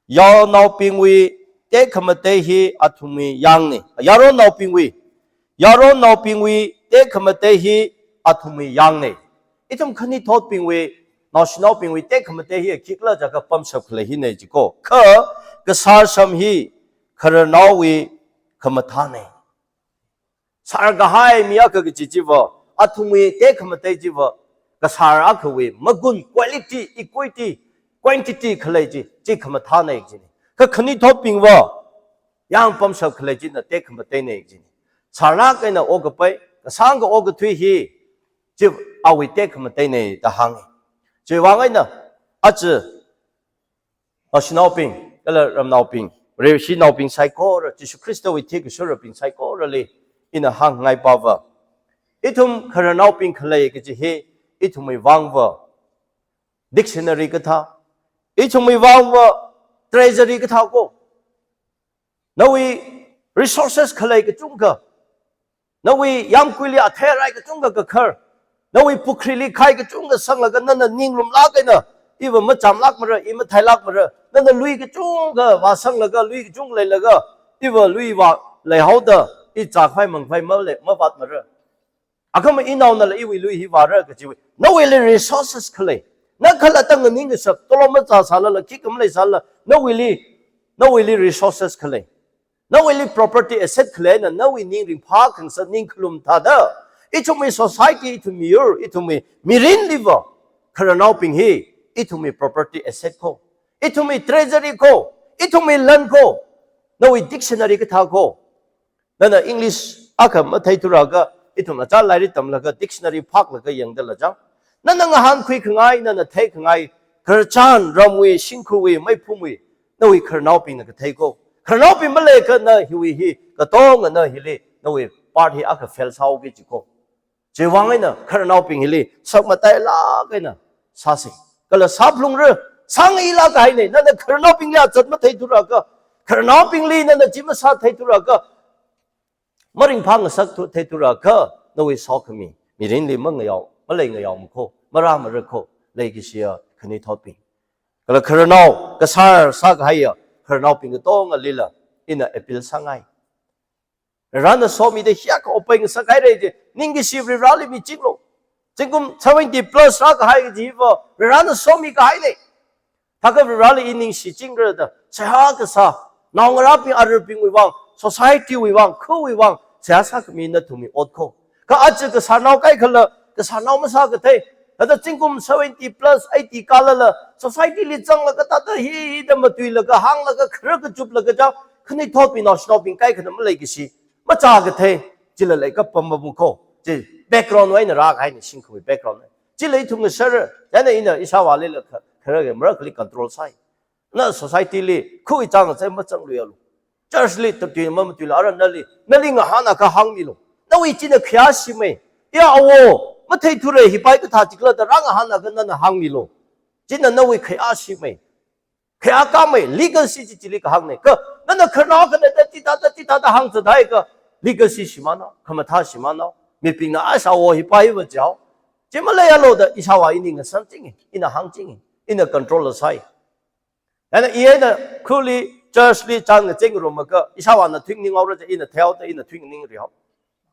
yaonaobingwui tekhamatei hi athumwui yangna. Yaronnaobingwui, yaronnaobingwui tekhamatei hi athumwui yangna. Ithum khanuithotbingwui, naoshinaobingwui tekhamatei hi khikhala jiakha pamshap khalei hina jiko. Kha kasārsham hi khararnaowui khamathāna. Sārkahai mi akha kaji chiva, athumwui tekhamatei chiva, kasār akhawui magun, quality, equity, quantity khalei chi, chi khamathāna jina. Kha khanuithotbingva, yang pamshap khalei china tekhamateina jina. Sārlāk eina okapai, kasāngkha okathui hi, chi awui tekhamateina da hānga. Chiwui vang eina, aja, naoshinaobing, kala ramnaobing, Vareshinaobing saikora, Jishu Khristawui thikashurabing saikorali ina hāngngaipava, ithum khararnaobing khalei kaji hi, ithumwui vangva dictionary kathā, ithumwui vangva treasury kathā ko. Nawui resources khalei kachungkha, nawui yāmguili athei arai kachungkha kakhar, nawui pukhrili khai kachungkha sanglaga nana ninglumlāk eina, iva machamlākmara, i matheilākmara, nana lui kachungkha vāsanglaga, lui kachungkha leilaga, iva lui vā leihaoda, i chākhavai mangkhavai malei, mavātmara. Akhama inaonala iwui lui hi vāra kajiwui, nawuili resources khalei. Na khalatta nganing kashap, tolom machāsālala, khikha maleisālala, nawuili, nawuili resources khalei. Nawuili property asset khaleina, nawui ning ringphā khangasak ning khalum thāda, ithumwui society, ithum miyur, ithumwui mirinliva, khararnaobing hi, ithumwui property asset ko, ithumwui treasury ko, ithumwui lan ko, nawui dictionary kathā ko. Nana English akha matheithuraka, ithum achā lairik tamlaga, dictionary phāklaga yangdala jang, nana ngahānkhui khangai, nana theikhangai, khararchan, ramwui, shimkhurwui, meiphumwui, nawui khararnaobingna kathei ko. Khararnaobing maleiakha na hiwui hi, katonga na hili, nawui part hi akha fail sāhaoki jiko. Chiwui vang eina khararnaobing hili sakmatailāk eina sāsa. Kala sāphalungra, sāngailāk kahaina, nana khararnaobingli azat matheithuraka, khararnaobingli nana chi masātheithuraka, maringphā ngasak thu theithuraka, nawui sokhami mirinli mangayao, maleingayaoma ko, marāmara ko, leikashiya khanuithotbing. Kala khararnao, kasār sākahaiya khararnaobing katongalila ina appeal sāngai. Varena somida hiyākha opai ngasakhaira ji, ningkashi Vareli michinglu. Zingkum seventy plus rākahai kajiva, Varena somikahaina. Thākha Vareli i ningshichingra da, seihā kasā, naongarābing, arurbingwui vang, society wui vang, khawui vang, seihā sākhami nathumwui ot ko. Kha aja kasārnao kaikhala, kasārnao masākathei, thāda zingkum seventy plus, eighty kālala, society li zanglaga thāda hida matuilaga, hānglaga, khara kachuplaga jang, khanuithotbing, naoshinaobing kaikhana maleikashi, machākathei, chila leikapam mabu ko. Chi background wui eina rākahaina, shimkhurwui background wui. Chila ithum ngasāra, chieina ina ishāvālila kha-, khara kha marakhali control sāi. Na society li, khawui chang zai machangluialu. Church li, tatui mamatuila, ara nali, nali ngahānakha hāngmilu. Nawui china khayāshimei. Ya awo, matheithura hipai kathā chikla da rāngahānakha nana hāngmilu. China nawui khayāshimei. Khayākāmei, legacy chi chili kahāngna. Kha, nana khararnao akhana da chithāda, chithāda hāngzat haikha, legacy shimānao, khamathā shimānao. Mibingna asha awo hipa hiva jihaowa. Chi maleialu da ishāvā ini ngasānchinga, ina hāngchinga, ina control la sāi. Ana i eina khuli church li chang ngacheng rumaka, ishāvāna thuinganingaora ji ina theihao da ina thuinganingrihao.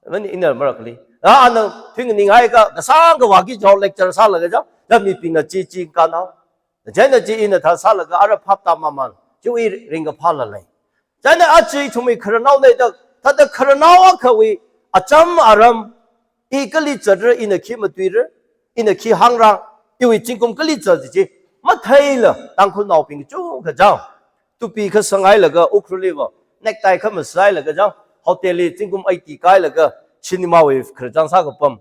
Mani ina marakhali. A, ana thuinganinghaiakha, kasāngkha vāki jao lecture sālaga jao, da mibingna chi chi kanao. Chieina chi ina thā sālaga, ara phap tāmamān. Chiwui ringkaphāla lei. Chieina aja ithumwui khararnaona da, thāda khararnao akhawui, acham aram, i kali zatra, ina khi matuira, ina khi hāngra, iwui zingkum kali zat chi, matheila, Tangkhulnaobing kachungkha jao. Tupi kha sanghailaga, Ukhrulliva, necktie kha masailaga jao, hotel li zingkum eighty kāhailaga, cinema wui khararchan sākapam.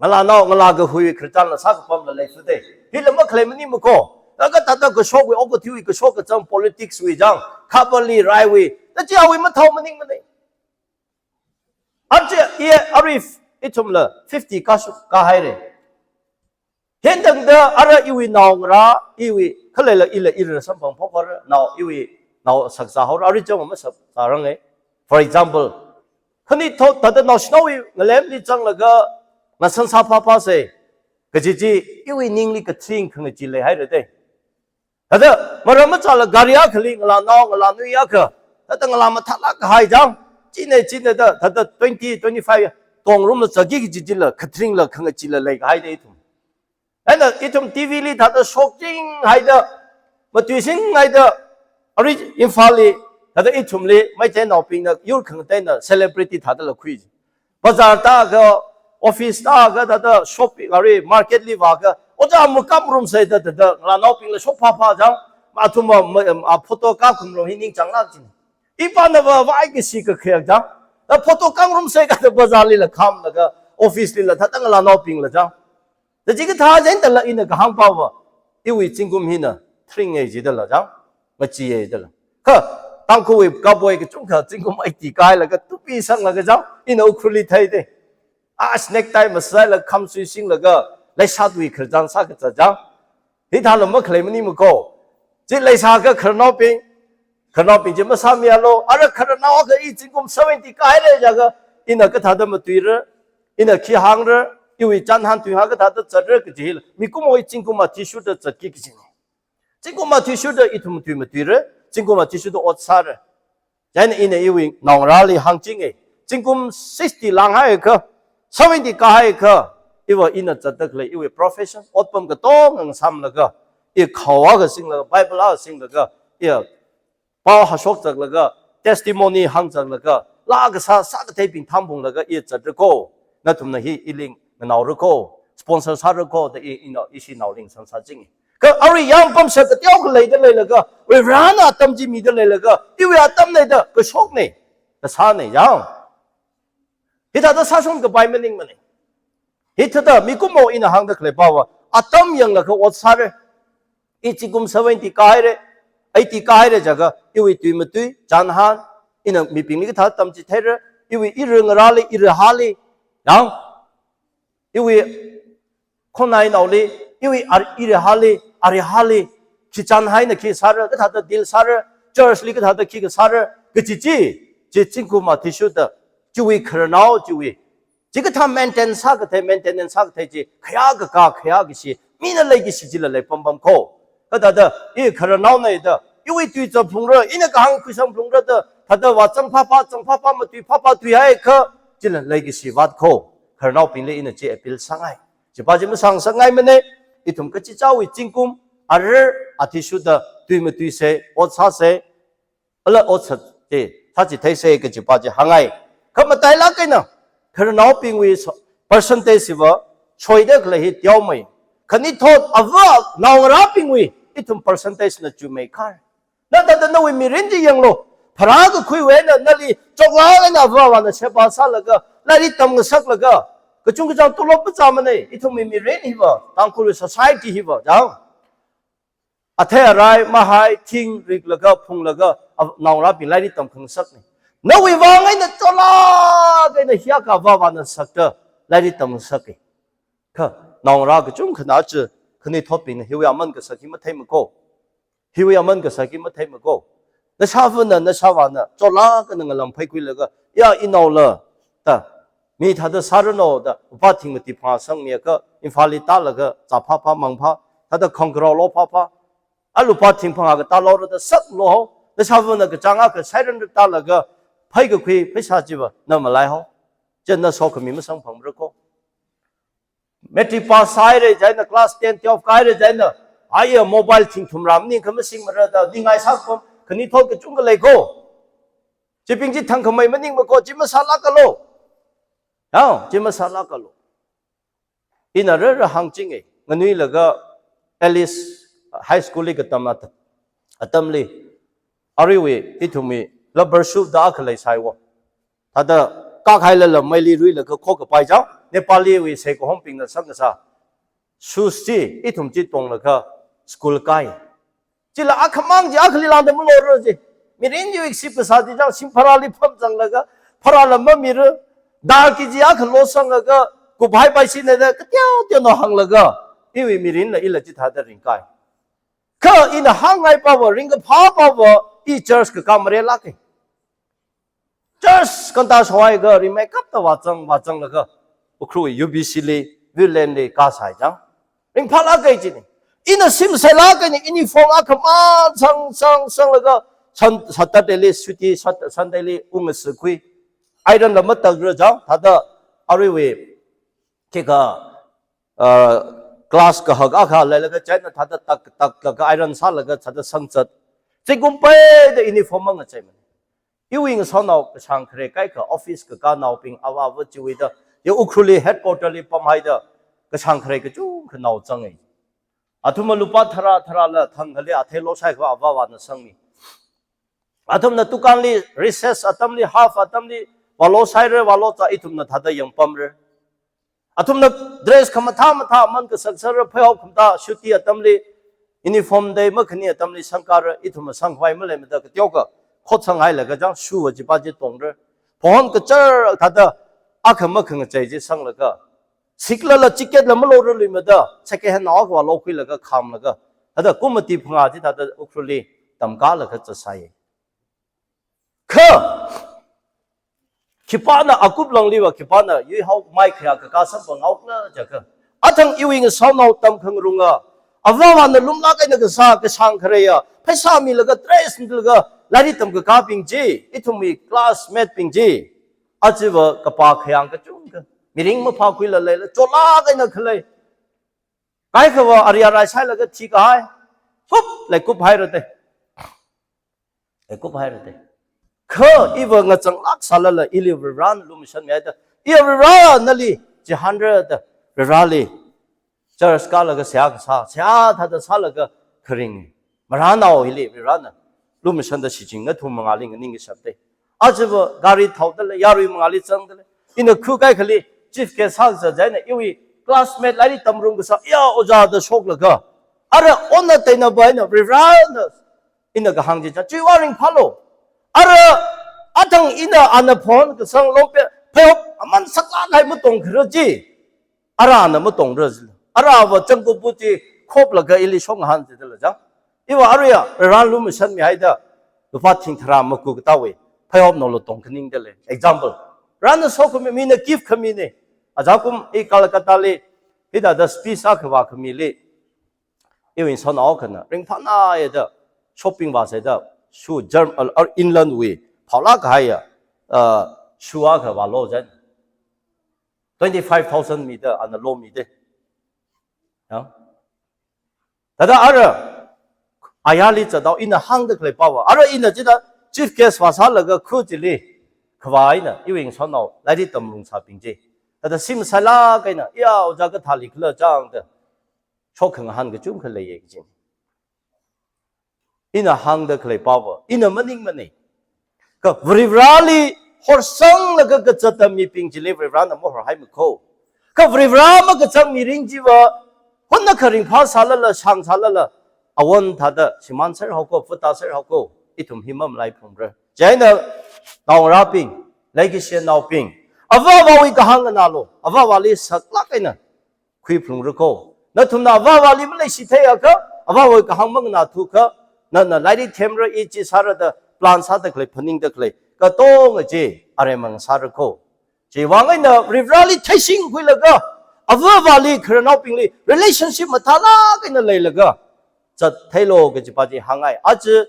Ngalānao, ngalā kahui khararchanla sākapamla leisāda. Hila makhalei maningmako. Laga thāda kashokwui, okathuiwui kashok kachang politics wui jang, khabali raiwui, na chiwui mathao maningmana. Aja, i, arui ithumla fifty kāshok, kāhaira. Hentangda ara iwui naongarā, iwui khaleila ila ira samphang phokhaora, nao iwui nao sakzā haora, ari chang masakzāranga. For example, khanithot thāda naoshinaowui ngalemli zanglaga ngasansā phāphāsa, kaji chi iwui ningli kathing khangachee leihaira de. Thāda maram machāla gari akhali ngalānao ngalānui akha, thāda ngalā mathālāk kahai chang, china china da, thāda twenty, twenty-five tongrumla zaki kaji chila, khathringla khangacheela leikahai de ithum. Eina ithum T V li thāda shokchinghaida, matuisinghaida, ari Imphalli, thāda ithumli, Meiteinaobingna, yur khangateina celebrity thādala khui. Bazar tākha, office tākha, thāda shop, ari market li vākha, ojā makam rumsa da, thāda, ngalānaobingla shop phāphā chang, athum ma, ma, a photo kap khamrum hi ningchānglāk china. Ipāna va, vāi kashi kakhayak chang, da photo kap ngarumsa kathā bazar lila khamlaga, office lila, thāda ngalānaobingla chang. Da chikathā chang dala ina kahāng pava, iwui zingkum hina thringa jidala chang, ngacheeya dala. Kha, Tangkhulwui cowboy kachungkha zingkum eighty kāhailaga tupi sanglaga chang, ina Ukhrulli theida. A snake tie masailaga khamsui singlaga, leishatwui khararchān sākazat chang. Hithāla makhalei maningmako. Chi leisākha khararnaobing, khararnaobing chi masāmialu, ara khararnao akha i zingkum seventy kāhaira jiakha, ina kathāda matuira, ina khi hāngra, iwui chānhān tuihā kathāda zatra kaji hila, mikumowui zingkum athishurda zatki kajina. Zingkum athishurda ithum tui matuira, zingkum athishurda ot sāra. Chieina ina iwui naongarāli hāngchinga, zingkum sixty lānghaikha, seventy kāhaikha, iva ina zatda khalei iwui profession, otpam katonga ngasāmlaga, i khao akha singlaga, Bible akha singlaga, i pao hāshok zaklaga, testimony hāng zaklaga, laa kasā sākatheibing thangphunglaga i zatrako, nathumna hi ili nganaorako, sponsor sārako da i, ina ishi naoling sansāchinga. Kha arui yāng pamshap kateokha leida leilaga, Varivarāna atam chi mida leilaga, iwui atamna da kashokna, kasāna yang. Hithāda sāshon kapai maningmana. Hithāda mikumo ina hāngda khalei pava, atam yanglaga ot sāra. I zingkum seventy kāhaira, eighty kāhaira jiakha, iwui tui matui, chānhān, ina mibingli kathā tamchitheira, iwui ira ngarāli, ira hāli, yang, iwui khongnainaoli, iwui ar-, ira hāli, ara hāli, khi chānhān eina khi sāra, kathāda deal sāra, church li kathāda khikha sāra, kaji chi, chi zingkum athishurda, chiwui khararnao, chiwui, chikathā maintain sākathei, maintenance sākathei chi, khayā kakā, khayā kashi, mina leikashi chila leipampamko. Kathāda, i khararnaona da, iwui tui zangphungra, ina kahāng khuisangphungra da, thāda vāzang phāphā, zang phāphā, matui phāphā tuihaikha, chila leikashi vātko. Khararnaobingli ina chi appeal sāngai. Chipa chi masāngasakngaimana, ithum kachichāwui zingkum, ara athishurda, tui matuisa, ot sāsa, ala ot sā chi, sāchitheisa kajipa chi hāngngai. Kha matailāk eina, khararnaobingwui so-, percentage hiva, soida khalei hi teomei. Khanithot ava naongarābingwui, ithum percentage na chumeikha. Na thāda nawui mirin chi yanglu. Pharā kakhuiwui eina nali choklāk eina avāvana sheba sālaga, lairik tamngasaklaga, kachungkachāng tolop pachāmana, ithumwui mirin hiva, Tangkhulwui society hiva, jang. Athei arai, mahai, thing, riklaga, phunglaga, a-, naongarābing lairik tamkhangasakna. Nawui vang eina choklāk eina hiyākha avāvana sakta lairik tamngasaka. Kha, naongarā kachungkhana chi, khanithotbingna hiwui aman kasak hi matheimako. Hiwui aman kasak hi matheimako. Nashāvana, nashāvāna, choklāk eina ngalam phaikhuilaga, ya inaola, da, mi thāda sāranu da, lupā thing mati phangā sangmiakha, Imphalli tālaga, zā phāphā, mang phā, thāda khongkarao lo phāphā, a lupā thing phangā katālo rada saklo hao, nashāvana kachāng akha sairan tālaga, phaikakhui pheisā chiva, na malai hao. Chieina sokhami masangphangrako. Matric pass sāhaira chieina, class ten, twelve kāhaira chieina, aiya mobile thingthumra maningakha masingmara da, ningai sākapam, khanithot kachungkha leiko. Chibing chi thangkhamei maningmako, chi masālākalu. Yao, chi masālākalu. Ina rara hāngchinga, nganuilaga Alice High School li katam at-, atamli, aruiwui, ithumwui, rubber shoe da akha leisai wo. Thāda kakhailala meili ruilaga khokapai chang, Nepaliwui seikahombingna sangkasā. Shoes chi, ithum chi tonglaga school kai. Chila akhamang chi akhali lāngda malora chi. Mirin chi iksip kasā chi chang, shim pharāli phamzanglaga, pharāla mamira, dal kg akha losanglaga, kuphai paishina da, kateoteo no hānglaga, Iwui mirinla ila chithāda ringkai. Kha ina hāngngai pava, ringkaphā pava, i church kakā marelāke. Church kanta shawai ga ringmeikapta vāzang, vāzanglaga, Ukhrul U B C li, Woodland li kasai jang. Ringphālāke chini. Ina simsailāke ni, uniform akhamang sang, sang, sanglaga, Sun-, Saturday li, suti, Sat-, Sunday li, ungasikhui. Iron la matakra jang, thāda, aruiwui, kika, uh, class kahak akha leilaga china thāda tak, tak, tak, iron sālaga thāda sangzat. Zingkum peida uniform mangacheimana. Iwui ngasānao kashāng khare kaikha office kakānaobing avāva chiwuida, ya Ukhrulli headquarter li pamhaida, kashāng khare kachungkha nao zange. Athumva lupā tharā tharāla thangkhali athei loshai kha avāvana sangmi. Athumna dukanli recess atamli, half atamli, vāloshaira, vālocha ithumna thāda yangpamra. Athumna dress khamathā mathā aman kasaksara, pheihop khamathā suti atamli, uniform day makhani atamli sangkara, ithumna sangkhavai maleimada kateokha, khot sanghailaga jang shoe chipa chi tongra. Phon kachar thāda, akha makhangachei chi sanglaga. Siklala jacket la malorarluimada, second hand nao akha vālokhuilaga khamlaga. Thāda kum mati phangā chi thāda Ukhrulli tamkālaga zatsai. Kha, khipāna akup langliva, khipāna yuihao mai khayā kakā samphanghao khala jiakha. Athang iwui ngasānao tamkhangarunga. Avāvana lumlāk eina kasā, kashāng khareya. Pheisā milaga, dress milaga, lairik tamkakābing chi, ithumwui classmate bing chi. Achiva kapā khayāng kachungkha. Mirin maphākhuila leila, chotlāk eina khalei. Kaikhava ari arai sailaga thikahai. Hup, leikup hairate. Leikup hairate. Kha iva ngazanglāk sālala ili Varivarana lumashanmihaida. Iya Varivara nali, chihānra da, Varivarali. Church kālaga seihā kasā, seihā thāda sālaga kharing. Marānao hili Varivarana lumashanda shichin nathum mangāli nganingkashapte. Achiva gari thaodalei, yarui mangāli zangdalei. Ina khu kaikhali chief guest sākazā china iwui classmate lairik tamrumkasā, iya ojāda shoklaga. Ara onna teinaba eina Varivarana ina kahāng chi chang, chiwui vāng ringphālu. Ara athang ina ana phon kasang longpe, pheihop aman saklāk kahai matongkhara chi. Arana matongra jila. Arava changkupu chi khoplaga ili shongahān jidala jang. Iva aruiya, Varivara lumashanmihaida, lupā thing tharā maku katāwui, pheihop naola tongkhaningdalei. Example. Varivara sokhami, mina gift khamine. Ajakum i Calcutta li, hithāda speech akha vākhamili. Iwui ngasānao akhana, ringphāna yada, shopping vāsaida, shoe Germ-, uh, uh, England wui, phaolāk kahaiya, uh, shoe akha vālo jan. Twenty-five thousand mida, ana lomide. Ya. Thāda ara, ayarli zattao ina hāngda khalei pava. Ara ina chida chief guest vāsālaga khu chili, khavā eina, iwui ngasānao, lairik tamrumsābing chi. Thāda simsailāk eina, iya ojā kathāli khala jangda. Shokhangahān kachungkha leiye kajin. Ina hāngda khalei pava, ina maningmane. Kha Varivarali horsanglaga kazata mibing chili Varivarana mahorhaimakho. Kha Varivara makazang mirin chiva, honna kharing phāsālala, shāngsālala, awon thāda shimānserhaokho, phutāserhaokho, ithum hi mamalaiphalungra. Chieina, naongarābing, leikashinaobing, avāvawui kahāng nganālu, avāvali saklāk eina khuiphalungrakho. Nathumna avāvali maleishitheiakha, avāvawui kahāng manganāthukha, nana lairik themra, i chi sāra da plan sāda khalei, phaningda khalei katonga chi aremang sārakho. Chiwui vāng eina Varivarali theishingkhuilaga, avāvali khararnaobingli relationship mathālāk eina leilaga, zattheilu kajipa chi hāngngai. Aja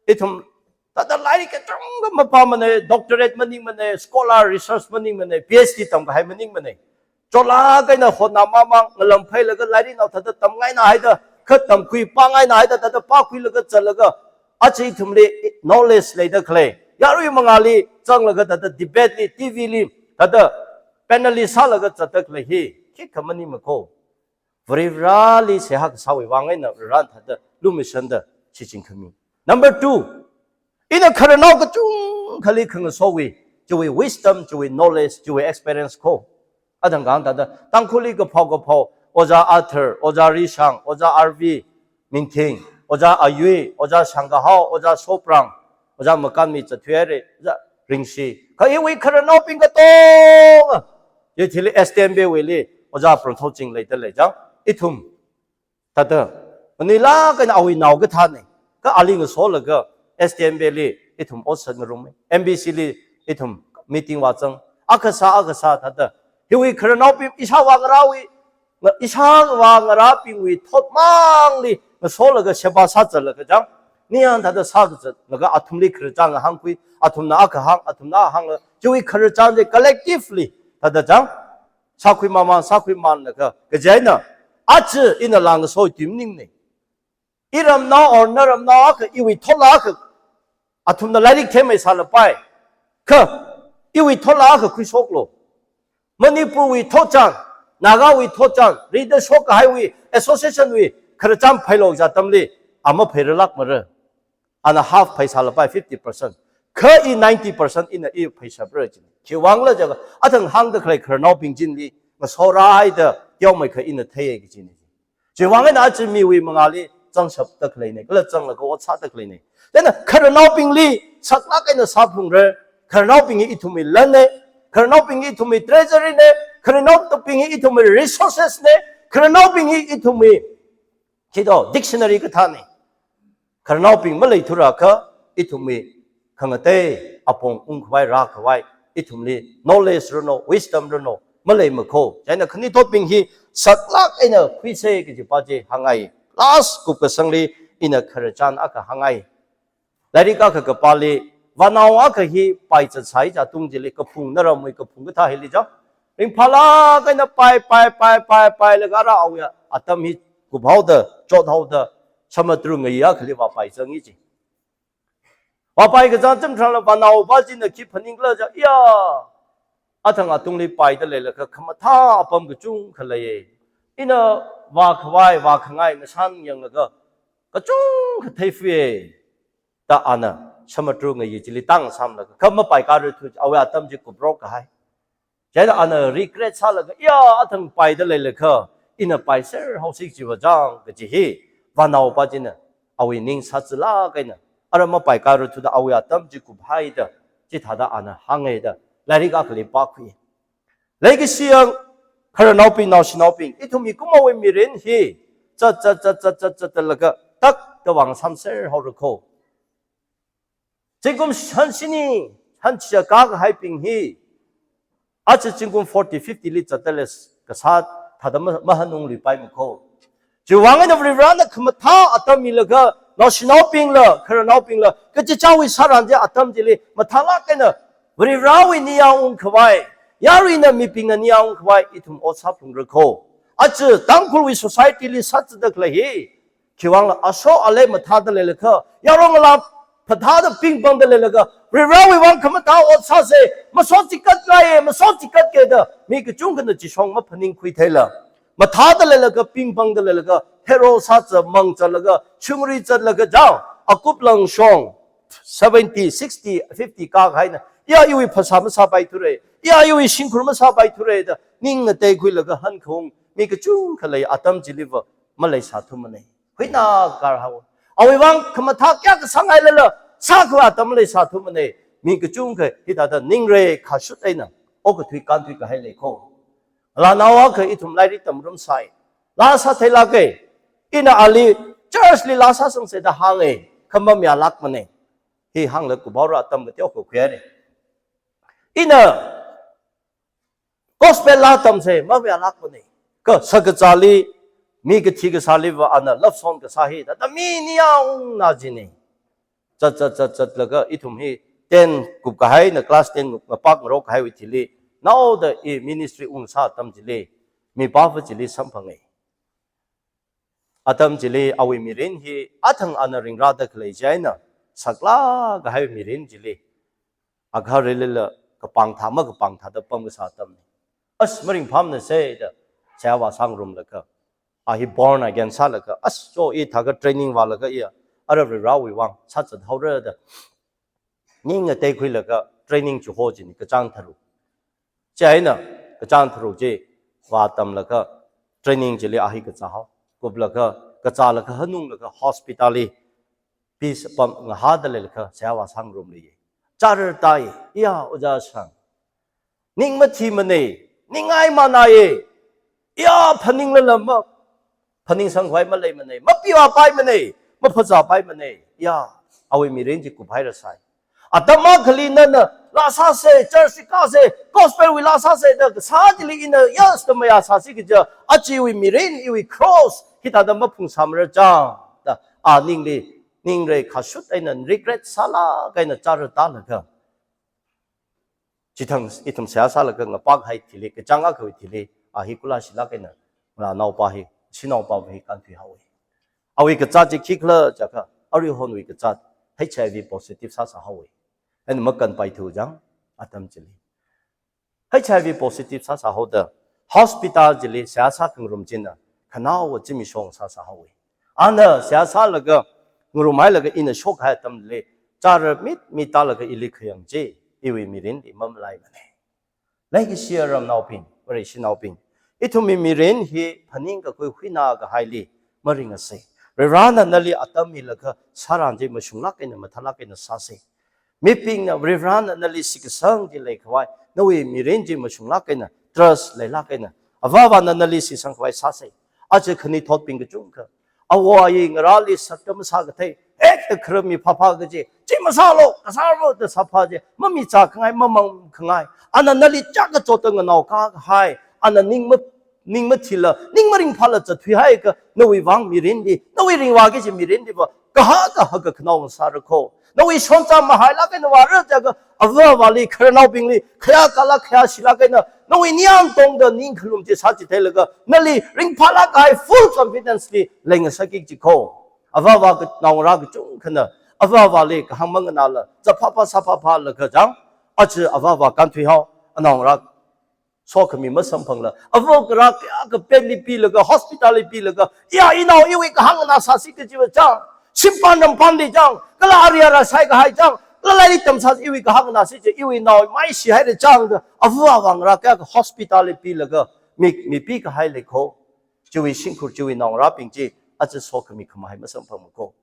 ithum thāda lairik kachungkha mapāmane, doctorate maningmane, scholar research maningmane, P H D tamkahai maningmane. Chotlāk eina hotnamamang, ngalam phailaga lairiknao thāda tamngainahaida, kha tamkhui pāngainahaida, thāda pākhuilaga zatlaga, aja ithumli knowledge leida khalei. Yarui mangāli zanglaga thāda debate li, T V li, thāda panelist sālaga zatta khalei hi, khikha maningmakho. Varivarali seihā kasāwui vāng eina Varivarana thāda lumashanda shichinkhami. Number two, ina khararnao kachungkhali khangasowui, chiwui wisdom, chiwui knowledge, chiwui experience kho. Athang kahāng thāda, Tangkhulli kaphao kaphao, Ojā Arthur, Ojā Rishang, Ojā R V Mingthing, Ojā Ayui, Ojā Shangkahao, Ojā Soprang, Ojā Makanmi zatthuihaire, Ojā Ringshi. Kha iwui khararnaobing katonga, ya thili S T M B wuili, Ojā Prangthoching leidalei jang, ithum Thāda, manuilāk eina awui nao kathāna. Kha ali ngasolaga S T M Valley ithum ot sāngarummei. M B C li ithum meeting vāzang. Akha sā, akha sā thāda. Hiwui khararnaobing ishāvā ngarāwui, nga-, ishāvā ngarābingwui thotmangli ngasolaga sheba sāzatlaga chang. Ningyāng thāda sāzatlaga athumli khararchan ngahānkhui, athumna akha hāng, athumna hāngla. Chiwui khararchan chi collectively thāda chang. Sākhui mamān, sākhui manlaga, kaji eina, aja ina lāngasoi tui maningna. Iramnao or naramnao akha, iwui thotla akha, athumna lairik themmei sālapai. Kha, iwui thotla akha khuishoklu. Manipurwui thotchan, Nagawui thotchan, rida shokkahaiwui, association wui, khararchan phailu kaji atamli, a maphairalākmara. Ana half phaisālapai fifty percent. Kha i ninety percent ina i phaishapra jina. Khiwuivangkhala jiakha, athang hāngda khalei khararnaobing chili, ngasoraida, teomeikha ina theiya kajina. Chiwuivang eina aja miwui mangāli, zangshapda khaleina, kala zanglaga ot sāda khaleina. Chieina khararnaobingli, saklāk eina sāphungra, khararnaobing hi ithumwui lanna, khararnaobing hi ithumwui treasury na, khararnaobing hi ithumwui resources na, khararnaobing hi ithumwui, khi do, dictionary kathāna. Khararnaobing maleithurakha, ithumwui khangatei apong ungkhavai rākhavai, ithumli knowledge ranu, wisdom ranu, maleimakho. Chieina khanuithotbing hi saklāk eina khuisa kajipa chi hāngngai. Last kupkasangli ina khararchan akha hāngngai. Lairik akha kapāli, vānao akha hi paizatsai kaji atung chili, kaphung naramwui kaphung kathā hili chang. Ringphālāk eina pai, pai, pai, pai, pailaga rāhaoya, atam hi kuphaoda, chothaoda, samudru ngayi akhali vāpaizanga ji. Vāpai kazang chimtharanla vānaopa china khi phaningkhala jiakha, ya, athang atungli paida leilaga khamathā apam kachungkha leiya. Ina vākhavai, vākhangai, ngashan yanglaga, kachungkha theifuya. Da ana, samudru ngayi chili tāngsamlaga, kha mapaikāra thu, awui atam chi kuprok kahai. Chieina ana regret sālaga, ya, athang paida leilakha, ina paiser haosi kajiva chang kaji hi, vānaopa china, awui ning sāzalāk eina, ara mapaikāra thuda awui atam chi kuphaida, chithāda ana hānga da, lairik akhali pākhui. Leikashi yang, khararnaobing, naoshinaobing, ithum mikumowui mirin hi, zat, zat, zat, zat, zat, zatlaga, takda vāngasāmser haorakho. Zingkum shān shini, shān shida kākahaibing hi, aja zingkum forty, fifty li zatdalei kasā thāda ma-, mahanungluipaimakho. Chiwuivang eina Varivarana khamathā atam milaga, naoshinaobingla, khararnaobingla, kachichāwui sāran chi atam chili, mathālāk eina, Varivarawui ningyāng ungkhavai, yaruina mibingna ningyāng ungkhavai, ithum ot sāphungrakho. Aja Tangkhulwui society li sāzada khalei hi, khiwuivangla aso alei mathāda leilakha, yarongalā phathāda pingpangda leilaga, Varivarawui vang khamathā ot sāsa, masochikat ngaiya, masochikat kida, mi kachungkhana chishong maphaningkhui theila. Mathāda leilaga, pingpangda leilaga, hero sāza mangzalaga, shungri zatlaga chang, akup langshong, seventy, sixty, fifty kākahaina, ya iwui phasā masāpaithura, ya iwui shimkhur masāpaithura da, ning ngateikhuilaga hankhaung, mi kachungkha lei atam chiliva, maleisāthumana. Huina karhao. Awui vang khamathā kayākha sāngailala, sākhavai atam maleisāthumana. Mi kachungkha hithāda ningra kashut eina, okathui kānthui kahai leikho. Lānao akha ithum lairik tamrumsai. Laa sātheilāka. Ina ali church li laa sāsangsa da hānga. Kha mamayālākmana. Hi hānglaga kuphaora atam kateokha khuihaira. Ina gospel laa tamsa, mamayālākmana. Kha sakazāli, mi kathi kasāliva ana love song kasā hi, thāda mi ningyāng ungna jina. Zat, zat, zat, zatlaga ithum hi ten kupkahaina, class ten kup ngapak ngarokkahaiwui thili, naoda i ministry ungsā atam chili, mipāva chili samphanga. Atam chili awui mirin hi athang ana ringrāda khalei chieina, saklākkahai mirin chili, agahar lila kapangthā makapangthāda pamkasā atamna. As maringphāmana saida, seihā vāsangrumlaga, a hi born again sālaga, as cho i thākha training vālaga iya, ara Varivarawui vang sāzathaora da, ning ngateikhuilaga training chiho jina kachāng tharuk. Chieina kachāng tharuk chi vātamlaga training chili a hi kazāhao. Kuplaga, kazālaga hanunglaga hospital li peace pam ngahāda leilakha seihā vāsangrumli. Chārar tai, iya ojā shang. Ning mathimana, ningngai manai. Iya phaninglala ma, Phaningsangkhavai maleimanei, mapiwa paimanei, maphazā paimanei. Ya, awui mirin chi kuphaira sai. Atam akhali nana laa sāsei, church li kāsei, gospel wui laa sāsei da kasā chili ina yes da mayā sāsi kaja, aja iwui mirin, iwui cross hithāda maphungsāmara chang da, a ningli, ningrei khashut eina regret sālāk eina chara tālaga, chithang ithum seihā sālaga ngapākhai thili, kachāng akhawui thili, a hi kula shilāk eina, ngalānaopa hi, shanaopa hi kānthuihaowa. Awui kazāt chi khikhala jiakha, aruihonwui kazāt H I V positive sāsāhaowa. Eina makanpaithu chang, atam chili. H I V positive sāsāhaoda, hospital chili seihā sākhangarum china, khanaowa zimiksho sāsāhaowa. Ana seihā sālaga, ngarumhailaga ina shokhai atamli, chara mit mit tālaga ili khayang chi, iwui mirinli mamalaimanei. Leikashi ramnaobing, Vareshinaobing, ithumwui mirin hi phaningkakhui huina kahaili maringasei. Varivarana nali atam milaga sāran chi mashunglāk eina mathālāk eina sāsei. Mibingna Varivarana nali shitkasang chi leikhavai, nawui mirin chi mashunglāk eina, trust leilāk eina, avāvana nali shitsangkhavai sāsei. Aja khanuithotbing kachungkha, awo ayi ngarāli sakta masākathei, hekta khararmi phāphā kaji, chi masālu, kasālu da sāphā chi, mamichā khangai, mamang khangai. Ana nali chaka chota nganao kākahai, ana ning ma, ning mathila, ning maringphāla zatthuihaiakha, nawui vang mirinli, nawui ringvā kaji mirinliva, kahaka haka khanao sāra kho. Nawui shonzā mahailāk eina vāra jiakha, avāvali, khararnaobingli, khayākalāk khayāshilāk eina, nawui ningyāng tongda ning khalum chi sāchitheilaga, nali ringphālāk kahai full confidence li leingasakki kaji kho. Avāva ka, naongarā kachungkhana, avāvali kahāng manganāla, zat phāphā sā phāphālaga chang, aja avāva kānthuihao, anaongarā sokhami masamphangla, ava kharā kayākha bed li pilaga, hospital li pilaga, ya inao iwui kahāng nganā sāsi kajiva chang, shimpan rampanli chang, kala area rāsai kahai chang, kala lairik tamsā iwui kahāng nganāsi chi, iwui nao maishi haira chang da, ava avā ngarā kayākha hospital li pilaga, mi, mipi kahai lei kho. Chiwui shimkhur, chiwui naongarābing chi, aja sokhami khamahai masamphangma kho.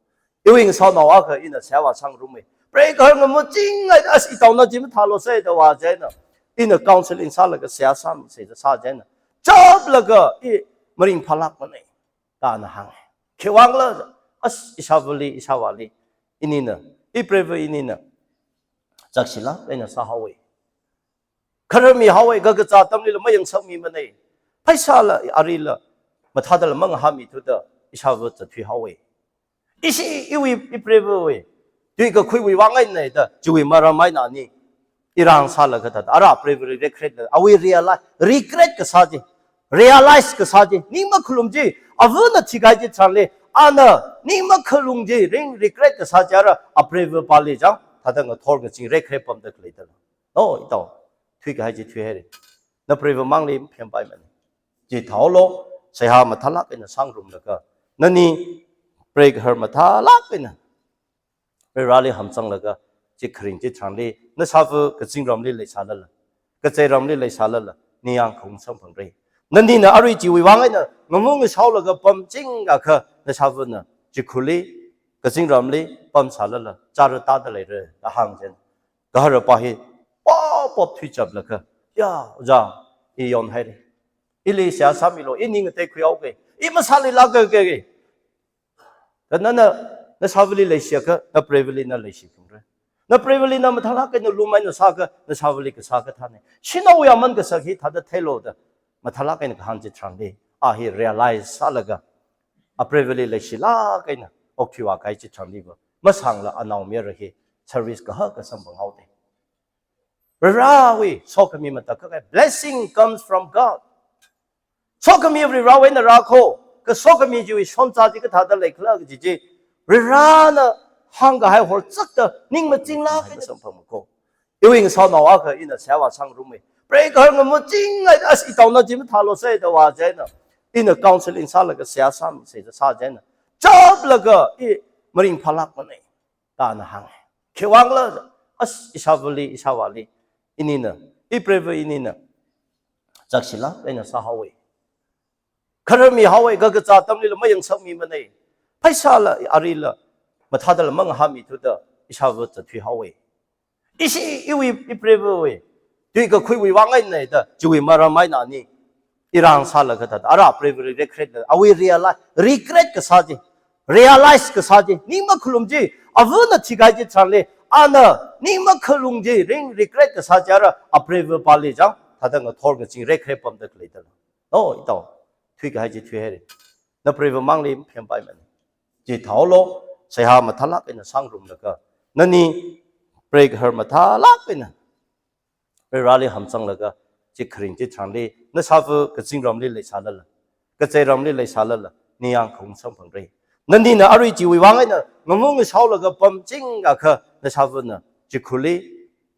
Iwui ngasaonao akha ina seihā vāsangrumma. Pray kahar ngamut chingai, as itaona chi mathālu sai da vā chieina, ina counseling sālaga seihā sāmisei da sā chieina, chaplaga i maringphālākmanei da ana hānga. Khiwuivangkhala, as ishāvali, ishāvāli, inina, i preiva inina zakshilāk eina sāhaowa. Khararmihaowa, kakazā atamlila mayangsangmimanei. Pheisāla, areila mathādala mangahāmithuda, ishāva zatthuihaowa. Ishi iwui, i preivawui tuikakhuiwui vang eina da, chiwui maram eina ani, irāng sālaga thāda, ara preivali regret la, awui realize, regret kasā chi, realize kasā chi, ning makhalum chi, avana thikahai chitharanli, ana ning makhalum chi, ring regret kasā chi ara, a preiva pāli chang, thāda ngathor ngaching regret pamda khalei dala. Oh, itao, thuikahai chi thuihaira. Na preiva mangli phempai mani. Chithāhaolu, seihā mathālāk eina sangrumlaga, nani pray kahar mathālāk eina Varivarali hamsanglaga, chi kharing chitharanli, nashāva kazingramli leisālala, kazeiramli leisālala, ningyāng khaung samphangra. Nanina arui chiwui vang eina, ngamu ngashaolaga pamchingakha, nashāvana chikhurli, kazingramli pamsālala, chara tāda leira, da hāng chieina, gaharapa hi, pop pop thuichaplaga, ya, ojā, i yonhaira. Ili seihā sāmilu, i ning ateikhuihaoga, i masālilāka, ka, ka. Da nana, nashāvali leishiakha, na preivali na leishiphalungra. Na preivali na mathālāk eina lum eina sāakha, nashāvali kasā kathāna. Shanaowui aman kasak hi thāda theilu da, mathālāk eina kahāng chitharanli, a hi realize sālaga, a preivali leishilāk eina okthuivākahai chitharanliva, masangla anaomayara hi service kahaka samphanghaoda. Varivarawui sokhami matakhak kahai, blessing comes from God. Sokhami Varivarawui eina rākho, kha sokhami chiwui shonzā chi kathāda leikhala kaji chi, Varivarana hāngkahai horzakta ning machinglāk eina samphangma kho. Iwui ngasaonao akha ina seihā vāsangrumma. Pray kahar ngamut chingai, as itaona chi mathālu sai da vā chieina, ina counseling sālaga seihā sāmisei da sā chieina, chaplaga i maringphālākmanei, da ana hānga. Khiwuivangkhala, as ishāvali, ishāvāli inina, i preiva inina zakshilāk eina sāhaowa. Khararmihaowa, kakazā atamlila mayangsangmimanei. Pheisāla, areila mathādala mangahāmithuda, ishāva zatthuihaowa. Ishi iwui, i preivawui tuikakhuiwui vang eina da, chiwui maram eina ani, Irāng sālaga thāda, ara apreiva̱li regret la, awui realize, regret kasā chi, realize kasā chi, ning makhalum chi, avana thikahai chitharanli, ana ning makhalung chi, ring regret kasā chi ara apreiva̱ pāli chang, thāda ngathor ngazin regret pamda khalei dala. No, itao, thuikahai chi thuihaira. Napreiva̱ mangli phempai man. Chithāhaolu, seihā mathālāk eina sāngarumlaga, nani preigahar mathālāk eina Vareli hamsanglaga, chi kharing chitharanli, nashāva̱ kazingramli leisālala, kacheiramli leisālala, ningyāng khaung samphangra. Nanina arui chiwui vang eina, ngamu ngashaolaga pamchingakha, nashāva̱na, chikhurli,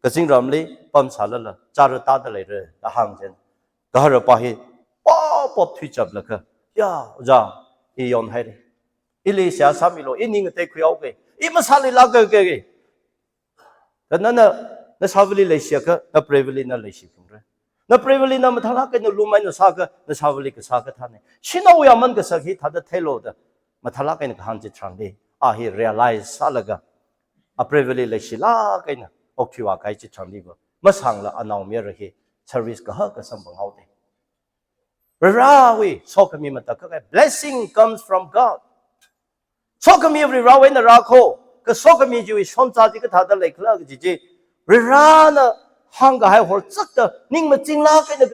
kazingramli, pamsālala, chara tāda leira, da hāng china. Gaharapa hi, pop pop thuichaplaga, ya, ojā, i yonhaira. Ili seihā sāmilu, i ning ateikhui haoga, i masālila kaga. Kha nana, nashāva̱li leishiakha, napreiva̱li na leishi phungra. Napreiva̱li na mathālāk eina lumeina sāakha, nashāva̱li kasā kathāna. Shanaowui aman kasak hi thāda theilu da, mathālāk eina kahāng chitharanli, a hi realize sālaga, apreiva̱li leishilāk eina, okthuiwui kahai chitharanliva, masangla anaomayara hi, service kahaka samphang haoda. Varewui, sokhami matakhak kahai, blessing comes from God. Sokhami Varewui eina rākho, kha sokhami chiwui shonza chi kathāda leikhala kaji chi, Varena hāngkahai horzakta, ning machinglāk eina